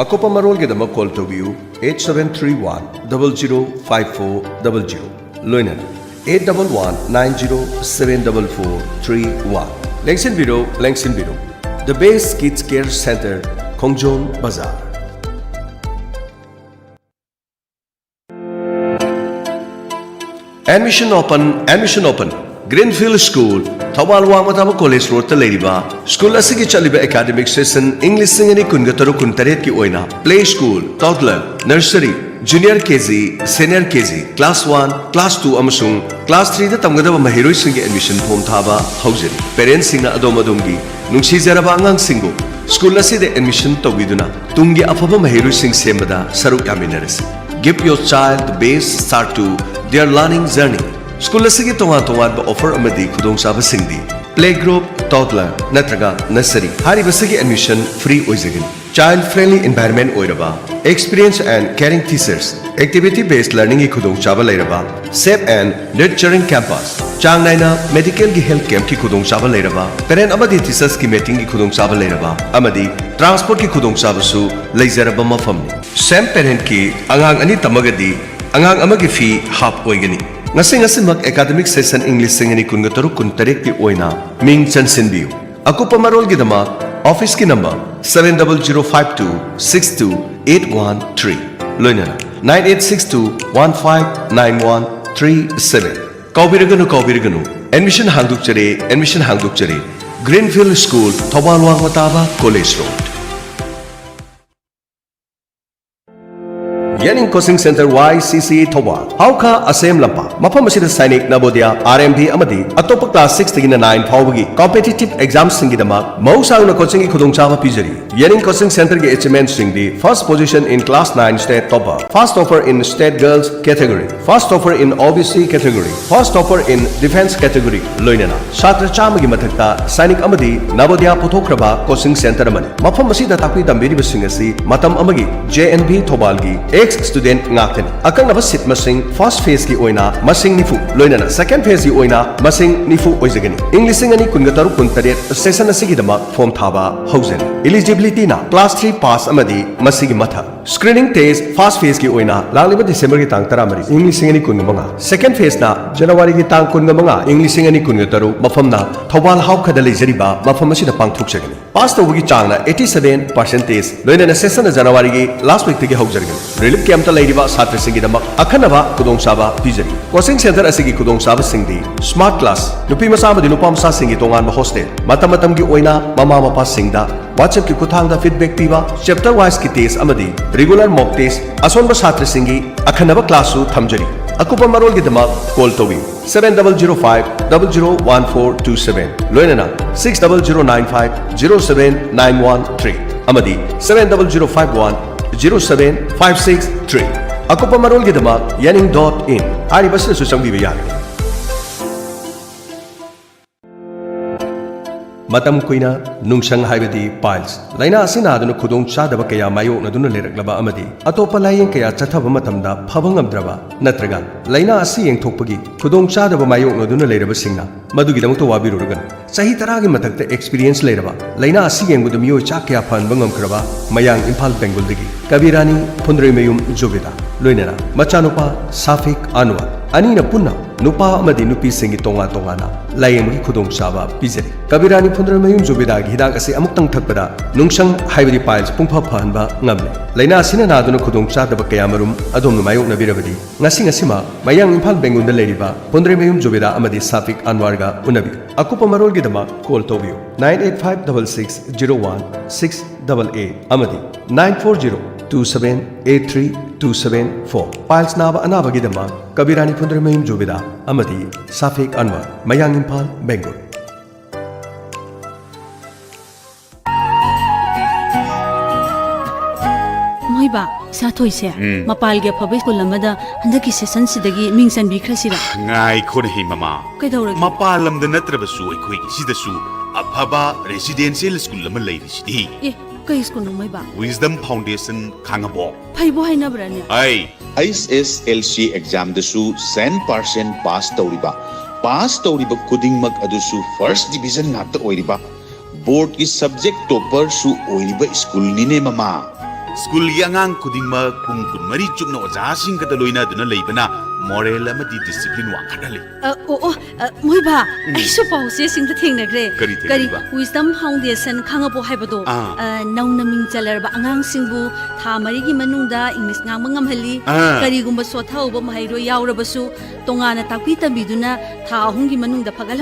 ꯑꯀꯨꯞꯄ ꯃꯔꯣꯜꯒꯤꯗꯃꯛ call ꯇꯧꯕꯤꯌꯨ eight seven three one double zero five four double zero꯫ ꯂꯣꯏꯅꯅ eight double one nine zero seven double four three one꯫ ꯂꯦꯡꯁꯤꯟꯕꯤꯔꯣ, ꯂꯦꯡꯁꯤꯟꯕꯤꯔꯣ꯫ The Best Kids Care Center, ꯈꯣꯡꯖꯣꯝ ꯕꯖꯥꯔ꯫ Admission open, admission open꯫ Greenfield School, Thoubal ꯋꯥꯡꯃ ꯇꯥꯕ college roadꯇ ꯂꯩꯔꯤꯕ school ꯑꯁꯤꯒꯤ ꯆꯠꯂꯤꯕ academic session ꯏꯪ ꯂꯤꯁꯤꯡ ꯑꯅꯤ ꯀꯨꯟꯒ ꯇꯔꯨꯛ ꯀꯨꯟꯇꯔꯦꯠꯀꯤ ꯑꯣꯏꯅ play school, toddler, nursery, junior K G, senior K G, class one, class two ꯑꯃꯁꯨꯡ class threeꯗ ꯇꯝꯒꯗꯕ ꯃꯍꯩꯔꯣꯏꯁꯤꯡꯒꯤ admission form ꯊꯥꯕ ꯍꯧꯖꯔꯤ꯫ Parentꯁꯤꯡꯅ ꯑꯗꯣꯝ ꯑꯗꯣꯝꯒꯤ ꯅꯨꯡꯁꯤꯖꯔꯕ ꯑꯉꯥꯡꯁꯤꯡꯕꯨ school ꯑꯁꯤꯗ admission ꯇꯧꯕꯤꯗꯨꯅ ꯇꯨꯡꯒꯤ ꯑꯐꯕ ꯃꯍꯩꯔꯣꯏꯁꯤꯡ ꯁꯦꯝꯕꯗ ꯁꯔꯨꯛ ꯌꯥꯃꯤꯟꯅꯔꯁꯤ꯫ Give your child the best start to their learning journey꯫ School ꯑꯁꯤꯒꯤ ꯇꯣꯉꯥꯟ ꯇꯣꯉꯥꯟꯕ offer ꯑꯃꯗꯤ ꯈꯨꯗꯣꯡꯆꯥꯕꯁꯤꯡꯗꯤ play group, toddler ꯅꯠꯇ꯭ꯔꯒ nursery꯫ ꯍꯥꯏꯔꯤꯕꯁꯤꯒꯤ admission free ꯑꯣꯏꯖꯒꯅꯤ꯫ Child friendly environment ꯑꯣꯏꯔꯕ, experienced and caring teachers, activity based learningꯒꯤ ꯈꯨꯗꯣꯡꯆꯥꯕ ꯂꯩꯔꯕ, safe and nurturing campus, ꯆꯥꯡ ꯅꯥꯏꯅ medicalꯒꯤ health campꯀꯤ ꯈꯨꯗꯣꯡꯆꯥꯕ ꯂꯩꯔꯕ, parent ꯑꯃꯗꯤ teachersꯀꯤ meetingꯒꯤ ꯈꯨꯗꯣꯡꯆꯥꯕ ꯂꯩꯔꯕ ꯑꯃꯗꯤ transportꯀꯤ ꯈꯨꯗꯣꯡꯆꯥꯕꯁꯨ ꯂꯩꯖꯔꯕ ꯃꯐꯝꯅꯤ꯫ Same parentꯀꯤ ꯑꯉꯥꯡ ꯑꯅꯤ ꯇꯝꯃꯒꯗꯤ ꯑꯉꯥꯡ ꯑꯃꯒꯤ fee half ꯑꯣꯏꯒꯅꯤ꯫ ꯉꯁꯤ ꯉꯁꯤꯃꯛ academic session ꯏꯪ ꯂꯤꯁꯤꯡ ꯑꯅꯤ ꯀꯨꯟꯒ ꯇꯔꯨꯛ ꯀꯨꯟꯇꯔꯦꯠꯀꯤ ꯑꯣꯏꯅ ꯃꯤꯡ ꯆꯟꯁꯤꯟꯕꯤꯌꯨ꯫ ꯑꯀꯨꯞꯄ ꯃꯔꯣꯜꯒꯤꯗꯃꯛ officeꯀꯤ number seven double zero five two six two eight one three, ꯂꯣꯏꯅꯅ nine eight six two one five nine one three seven꯫ ꯀꯥꯎꯕꯤꯔꯒꯅꯨ, ꯀꯥꯎꯕꯤꯔꯒꯅꯨ, admission ꯍꯥꯡꯗꯣꯛꯆꯔꯦ, admission ꯍꯥꯡꯗꯣꯛꯆꯔꯦ꯫ Greenfield School, Thoubal ꯋꯥꯡꯃ ꯇꯥꯕ college road꯫ ꯌꯦꯅꯤꯡ Coaching Centre Y C C Thoubal, ꯍꯥꯎꯈꯥ ꯑꯁꯦꯝ ꯂꯝꯄꯥꯛ꯫ ꯃꯐꯝ ꯑꯁꯤꯗ Sainik, ꯅꯕꯣꯗꯤꯌꯥ, R M B ꯑꯃꯗꯤ ꯑꯇꯣꯞꯄ class sixꯇꯒꯤꯅ nine ꯐꯥꯎꯕꯒꯤ competitive examsꯤꯡꯒꯤꯗꯃꯛ ꯃꯍꯧꯁꯥ ꯍꯧꯅ coachingꯒꯤ ꯈꯨꯗꯣꯡꯆꯥꯕ ꯄꯤꯖꯔꯤ꯫ ꯌꯦꯅꯤꯡ Coaching Centreꯒꯤ achievementꯁꯤꯡꯗꯤ first position in class nine state topper, first topper in state girls category, first topper in O B C category, first topper in defence category, ꯂꯣꯏꯅꯅ ꯁꯥꯇ꯭ꯔ ꯆꯥꯝꯃꯒꯤ ꯃꯊꯛꯇ ꯁꯥꯏꯅꯤꯛ ꯑꯃꯗꯤ ꯅꯕꯣꯗꯤꯌꯥ ꯄꯨꯊꯣꯛꯈ꯭ꯔꯕ coaching centre ꯑꯃꯅꯤ꯫ ꯃꯐꯝ ꯑꯁꯤꯗ ꯇꯥꯛꯄꯤ ꯇꯝꯕꯤꯔꯤꯕꯁꯤꯡ ꯑꯁꯤ ꯃꯇꯝ ꯑꯃꯒꯤ J N V ꯊꯧꯕꯥꯜꯒꯤ ex student ꯉꯥꯛꯇꯅꯤ꯫ ꯑꯀꯛꯅꯕ ꯁꯤꯠ ꯃꯁꯤꯡ ꯐꯥꯔꯁꯠ ꯐꯦꯖꯀꯤ ꯑꯣꯏꯅ ꯃꯁꯤꯡ ꯅꯤꯐꯨ, ꯂꯣꯏꯅꯅ ꯁꯦꯀꯦꯟꯗ ꯐꯦꯖꯀꯤ ꯑꯣꯏꯅ ꯃꯁꯤꯡ ꯅꯤꯐꯨ ꯑꯣꯏꯖꯒꯅꯤ꯫ ꯏꯪ ꯂꯤꯁꯤꯡ ꯑꯅꯤ ꯀꯨꯟꯒ ꯇꯔꯨꯛ ꯀꯨꯟꯇꯔꯦꯠ ꯁꯦꯁꯟ ꯑꯁꯤꯒꯤꯗꯃꯛ ꯐꯣꯔꯝ ꯊꯥꯕ ꯍꯧꯖꯔꯤ꯫ ꯏꯂꯤꯖꯤꯕꯤꯂꯤꯇꯤꯅ ꯀ꯭ꯂꯥꯁ ꯊ꯭ꯔꯤ ꯄꯥꯁ ꯑꯃꯗꯤ ꯃꯁꯤꯒꯤ ꯃꯊꯛ꯫ ꯁ꯭ꯀ꯭ꯔꯤꯅꯤꯡ ꯇꯦꯁ ꯐꯥꯔꯁꯠ ꯐꯦꯖꯀꯤ ꯑꯣꯏꯅ ꯂꯥꯛꯂꯤꯕ ꯗꯤꯁꯦꯝꯕꯔꯒꯤ ꯇꯥꯡ ꯇꯔꯥꯃꯔꯤ, ꯏꯪ ꯂꯤꯁꯤꯡ ꯑꯅꯤ ꯀꯨꯟꯒ ꯃꯉꯥ, ꯁꯦꯀꯦꯟꯗ ꯐꯦꯖꯅ ꯖꯅꯋꯥꯔꯤꯒꯤ ꯇꯥꯡ ꯀꯨꯟꯒ ꯃꯉꯥ, ꯏꯪ ꯂꯤꯁꯤꯡ ꯑꯅꯤ ꯀꯨꯟꯒ ꯇꯔꯨꯛ, ꯃꯐꯝꯅ ꯊꯧꯕꯥꯜ ꯍꯥꯎꯈꯗ ꯂꯩꯖꯔꯤꯕ ꯃꯐꯝ ꯑꯁꯤꯗ ꯄꯥꯡꯊꯣꯛꯆꯒꯅꯤ꯫ ꯄꯥꯁ ꯇꯧꯕꯒꯤ ꯆꯥꯡꯅ ꯑꯩꯠꯇꯤ ꯁꯚꯦꯟ ꯄꯥꯔꯁꯦꯟꯇꯦꯖ, ꯂꯣꯏꯅꯅ ꯁꯦꯁꯟꯅ ꯖꯅꯋꯥꯔꯤꯒꯤ ꯂꯥꯁꯠ ꯋꯤꯛꯇꯒꯤ ꯍꯧꯖꯔꯒꯅꯤ꯫ ꯔꯤꯂꯤꯐ ꯀꯦꯝꯞꯇ ꯂꯩꯔꯤꯕ ꯁꯥꯇ꯭ꯔꯁꯤꯡꯒꯤꯗꯃꯛ ꯑꯈꯟꯅꯕ ꯈꯨꯗꯣꯡꯆꯥꯕ ꯄꯤꯖꯔꯤ꯫ ꯀꯣꯆꯤꯡ ꯁꯦꯟꯇꯔ ꯑꯁꯤꯒꯤ ꯈꯨꯗꯣꯡꯆꯥꯕꯁꯤꯡꯗꯤ ꯁ꯭ꯃꯥꯔꯠ ꯀ꯭ꯂꯥꯁ, ꯅꯨꯄꯤ ꯃꯆꯥ ꯑꯃꯗꯤ ꯅꯨꯄꯥ ꯃꯆꯥꯁꯤꯡꯒꯤ ꯇꯣꯉꯥꯟꯕ ꯍꯣꯁꯇꯦꯜ, ꯃꯇꯝ ꯃꯇꯝꯒꯤ ꯑꯣꯏꯅ ꯃꯃꯥ ꯃꯄꯥꯁꯤꯡꯗ WhatsApp-ꯀꯤ ꯈꯨꯠꯊꯥꯡꯗ ꯐꯤꯗꯕꯦꯛ ꯄꯤꯕ, ꯆꯦꯞꯇꯔ ꯋꯥꯏꯁꯀꯤ ꯇꯦꯁ ꯑꯃꯗꯤ ꯔꯤꯒꯨꯂꯔ ꯃꯣꯛ ꯇꯦꯁ, ꯑꯁꯣꯟꯕ ꯁꯥꯇ꯭ꯔꯁꯤꯡꯒꯤ ꯑꯈꯟꯅꯕ ꯀ꯭ꯂꯥꯁꯁꯨ ꯊꯝꯖꯔꯤ꯫ ꯑꯀꯨꯞꯄ ꯃꯔꯣꯜꯒꯤꯗꯃꯛ ꯀꯣꯜ ꯇꯧꯕꯤꯌꯨ, seven double zero five double zero one four two seven, ꯂꯣꯏꯅꯅ six double zero nine five zero seven nine one three ꯑꯃꯗꯤ seven double zero five one zero seven five six three꯫ ꯑꯀꯨꯞꯄ ꯃꯔꯣꯜꯒꯤꯗꯃꯛ ꯌꯥꯅꯤꯡ dot ꯏꯟ ꯍꯥꯏꯔꯤꯕꯁꯤꯗꯁꯨ ꯆꯪꯕꯤꯕ ꯌꯥꯒꯅꯤ꯫ ꯃꯇꯝ ꯀꯨꯏꯅ ꯅꯨꯡꯁꯪ, ꯍꯥꯏꯕꯗꯤ piles, ꯂꯥꯏꯅꯥ ꯑꯁꯤ ꯅꯥꯗꯨꯅ ꯈꯨꯗꯣꯡ ꯆꯥꯗꯕ ꯀꯌꯥ ꯃꯥꯌꯣꯛꯅꯗꯨꯅ ꯂꯩꯔꯛꯂꯕ ꯑꯃꯗꯤ ꯑꯇꯣꯞꯄ ꯂꯥꯏꯌꯦꯡ ꯀꯌꯥ ꯆꯠꯊꯕ ꯃꯇꯝꯗ ꯐꯕ ꯉꯝꯗ꯭ꯔꯕ ꯅꯠꯇ꯭ꯔꯒ ꯂꯥꯏꯅꯥ ꯑꯁꯤ ꯌꯦꯡꯊꯣꯛꯄꯒꯤ ꯈꯨꯗꯣꯡ ꯆꯥꯗꯕ ꯃꯥꯌꯣꯛꯅꯗꯨꯅ ꯂꯩꯔꯕꯁꯤꯡꯅ ꯃꯗꯨꯒꯤꯗꯃꯛꯇ ꯋꯥꯕꯤꯔꯨꯔꯒꯅꯨ꯫ ꯆꯍꯤ ꯇꯔꯥꯒꯤ ꯃꯊꯛꯇ ꯑꯦꯛꯁꯄꯤꯔꯤꯌꯦꯟꯁ ꯂꯩꯔꯕ, ꯂꯥꯏꯅꯥ ꯑꯁꯤ ꯌꯦꯡꯕꯗ ꯃꯤꯑꯣꯏ ꯆꯥ ꯀꯌꯥ ꯐꯍꯟꯕ ꯉꯝꯈ꯭ꯔꯕ, ꯃꯌꯥꯡ ꯏꯝꯐꯥꯜ ꯕꯦꯡꯒꯣꯜꯗꯒꯤ ꯀꯕꯤꯔꯥꯅꯤ ꯐꯨꯟꯗ꯭ꯔꯩꯃꯌꯨꯝ ꯖꯨꯕꯦꯗꯥ, ꯂꯣꯏꯅꯅ ꯃꯆꯥꯅꯨꯄꯥ ꯁꯥꯐꯤꯛ ꯑꯟꯋꯔ, ꯑꯅꯤꯅ ꯄꯨꯟꯅ ꯅꯨꯄꯥ ꯑꯃꯗꯤ ꯅꯨꯄꯤꯁꯤꯡꯒꯤ ꯇꯣꯉꯥꯟ ꯇꯣꯉꯥꯟꯅ ꯂꯥꯌꯦꯡꯕꯒꯤ ꯈꯨꯗꯣꯡꯆꯥꯕ ꯄꯤꯖꯔꯤ꯫ ꯀꯕꯤꯔꯥꯅꯤ ꯐꯨꯟꯗ꯭ꯔꯩꯃꯌꯨꯝ ꯖꯨꯕꯦꯗꯥꯒꯤ ꯍꯤꯗꯥꯛ ꯑꯁꯤ ꯑꯃꯨꯛꯇꯪ ꯊꯛꯄꯗ ꯅꯨꯡꯁꯪ, ꯍꯥꯏꯕꯗꯤ ꯄꯥꯏꯜꯁ, ꯄꯨꯡꯐ ꯐꯍꯟꯕ ꯉꯝꯂꯦ꯫ ꯂꯥꯏꯅꯥ ꯑꯁꯤꯅ ꯅꯥꯗꯨꯅ ꯈꯨꯗꯣꯡ ꯆꯥꯗꯕ ꯀꯌꯥꯃꯔꯨꯝ ꯑꯗꯣꯝꯅ ꯃꯥꯌꯣꯛꯅꯕꯤꯔꯕꯗꯤ, ꯉꯁꯤ ꯉꯁꯤꯃꯛ ꯃꯌꯥꯡ ꯏꯝꯐꯥꯜ ꯕꯦꯡꯒꯣꯜꯗ ꯂꯩꯔꯤꯕ ꯐꯨꯟꯗ꯭ꯔꯩꯃꯌꯨꯝ ꯖꯨꯕꯦꯗꯥ ꯑꯃꯗꯤ ꯁꯥꯐꯤꯛ ꯑꯟꯋꯥꯔꯒ ꯎꯅꯕꯤꯌꯨ꯫ ꯑꯀꯨꯞꯄ ꯃꯔꯣꯜꯒꯤꯗꯃꯛ ꯀꯣꯜ ꯇꯧꯕꯤꯌꯨ, nine eight five double six zero one six double eight ꯑꯃꯗꯤ nine four zero two seven eight three two seven four꯫ Piles ꯅꯥꯕ ꯑꯅꯥꯕꯒꯤꯗꯃꯛ ꯀꯕꯤꯔꯥꯅꯤ ꯐꯨꯟꯗ꯭ꯔꯩꯃꯌꯨꯝ ꯖꯨꯕꯦꯗꯥ ꯑꯃꯗꯤ ꯁꯥꯐꯤꯛ ꯑꯟꯋꯔ, ꯃꯌꯥꯡ ꯏꯝꯐꯥꯜ, ꯕꯦꯡꯒꯣꯜ꯫ ꯃꯣꯏꯕꯥ, ꯁꯥꯊꯣꯏꯁꯦ ꯎꯝ꯫ ꯃꯄꯥꯜꯒꯤ ꯑꯐꯕ ꯁ꯭ꯀꯨꯜ ꯑꯃꯗ ꯍꯟꯗꯛꯀꯤ ꯁꯦꯁꯟꯁꯤꯗꯒꯤ ꯃꯤꯡ ꯆꯟꯕꯤꯈ꯭ꯔꯁꯤꯔ? ꯉꯥꯏꯈꯣꯅꯦꯍꯦ ꯃꯃꯥ꯫ ꯀꯩꯗꯧꯔꯒꯦ? ꯃꯄꯥꯜ ꯂꯝꯗ ꯅꯠꯇ꯭ꯔꯕꯁꯨ ꯑꯩꯈꯣꯏꯒꯤ ꯁꯤꯗꯁꯨ ꯑꯐꯕ ꯔꯦꯁꯤꯗꯦꯟꯁꯤꯌꯦꯜ ꯁ꯭ꯀꯨꯜ ꯑꯃ ꯂꯩꯔꯤꯁꯤꯗꯤ꯫ ꯑꯦ, ꯀꯩ ꯁ꯭ꯀꯨꯜꯅꯣ ꯃꯣꯏꯕꯥ? Wisdom Foundation ꯈꯥꯡꯉꯕꯣꯛ꯫ ꯐꯩꯕꯣ ꯍꯥꯏꯅꯕ꯭ꯔꯥꯅꯦ? ꯑꯩ ꯑꯩꯆ ꯑꯦꯁ ꯑꯦꯜ ꯁꯤ ꯑꯦꯛꯖꯥꯝꯗꯁꯨ ꯁꯦꯟ ꯄꯥꯔꯁꯦꯟ ꯄꯥꯁ ꯇꯧꯔꯤꯕ, ꯄꯥꯁ ꯇꯧꯔꯤꯕ ꯈꯨꯗꯤꯡꯃꯛ ꯑꯗꯨꯁꯨ ꯐꯥꯔꯁ ꯗꯤꯚꯤꯖꯟ ꯉꯥꯛꯇ ꯑꯣꯏꯔꯤꯕ, ꯕꯣꯔꯗꯀꯤ ꯁꯕꯖꯦꯛ ꯇꯣꯄꯔꯁꯨ ꯑꯣꯏꯔꯤꯕ ꯁ꯭ꯀꯨꯜꯅꯤꯅꯦ ꯃꯃꯥ꯫ ꯁ꯭ꯀꯨꯜꯒꯤ ꯑꯉꯥꯡ ꯈꯨꯗꯤꯡꯃꯛ ꯄꯨꯡ ꯀꯨꯟꯃꯔꯤ ꯆꯨꯞꯅ ꯑꯣꯖꯥꯁꯤꯡꯒꯗ ꯂꯣꯏꯅꯗꯨꯅ ꯂꯩꯕꯅ ꯃꯣꯔꯦꯜ ꯑꯃꯗꯤ ꯗꯤꯁꯤꯄ꯭ꯂꯤꯟ ꯋꯥꯡꯈꯠꯍꯜꯂꯤ꯫ ꯑ, ꯑꯣ ꯑꯣ, ꯑ, ꯃꯣꯏꯕꯥ, ꯑꯩꯁꯨ ꯄꯥꯎꯆꯦꯁꯤꯡꯗ ꯊꯦꯡꯅꯈ꯭ꯔꯦ꯫ ꯀꯔꯤ ꯊꯦꯡꯅꯔꯤꯕ? Wisdom Foundation ꯈꯥꯡꯉꯕꯣꯛ ꯍꯥꯏꯕꯗꯣ? ꯑꯥ꯫ ꯑ, ꯅꯧꯅ ꯃꯤꯡ ꯆꯜꯂꯔꯕ ꯑꯉꯥꯡꯁꯤꯡꯕꯨ ꯊꯥ ꯃꯔꯤꯒꯤ ꯃꯅꯨꯡꯗ ꯏꯪꯂꯤꯁ ꯉꯥꯡꯕ ꯉꯝꯍꯜꯂꯤ꯫ ꯑꯥ꯫ ꯀꯔꯤꯒꯨꯝꯕ ꯁꯣꯠꯊꯍꯧꯕ ꯃꯍꯩꯔꯣꯏ ꯌꯥꯎꯔꯕꯁꯨ ꯇꯣꯉꯥꯟꯅ ꯇꯥꯛꯄꯤ ꯇꯝꯕꯤꯗꯨꯅ ꯊꯥ ꯑꯍꯨꯝꯒꯤ ꯃꯅꯨꯡꯗ ꯐꯒꯠꯍꯟ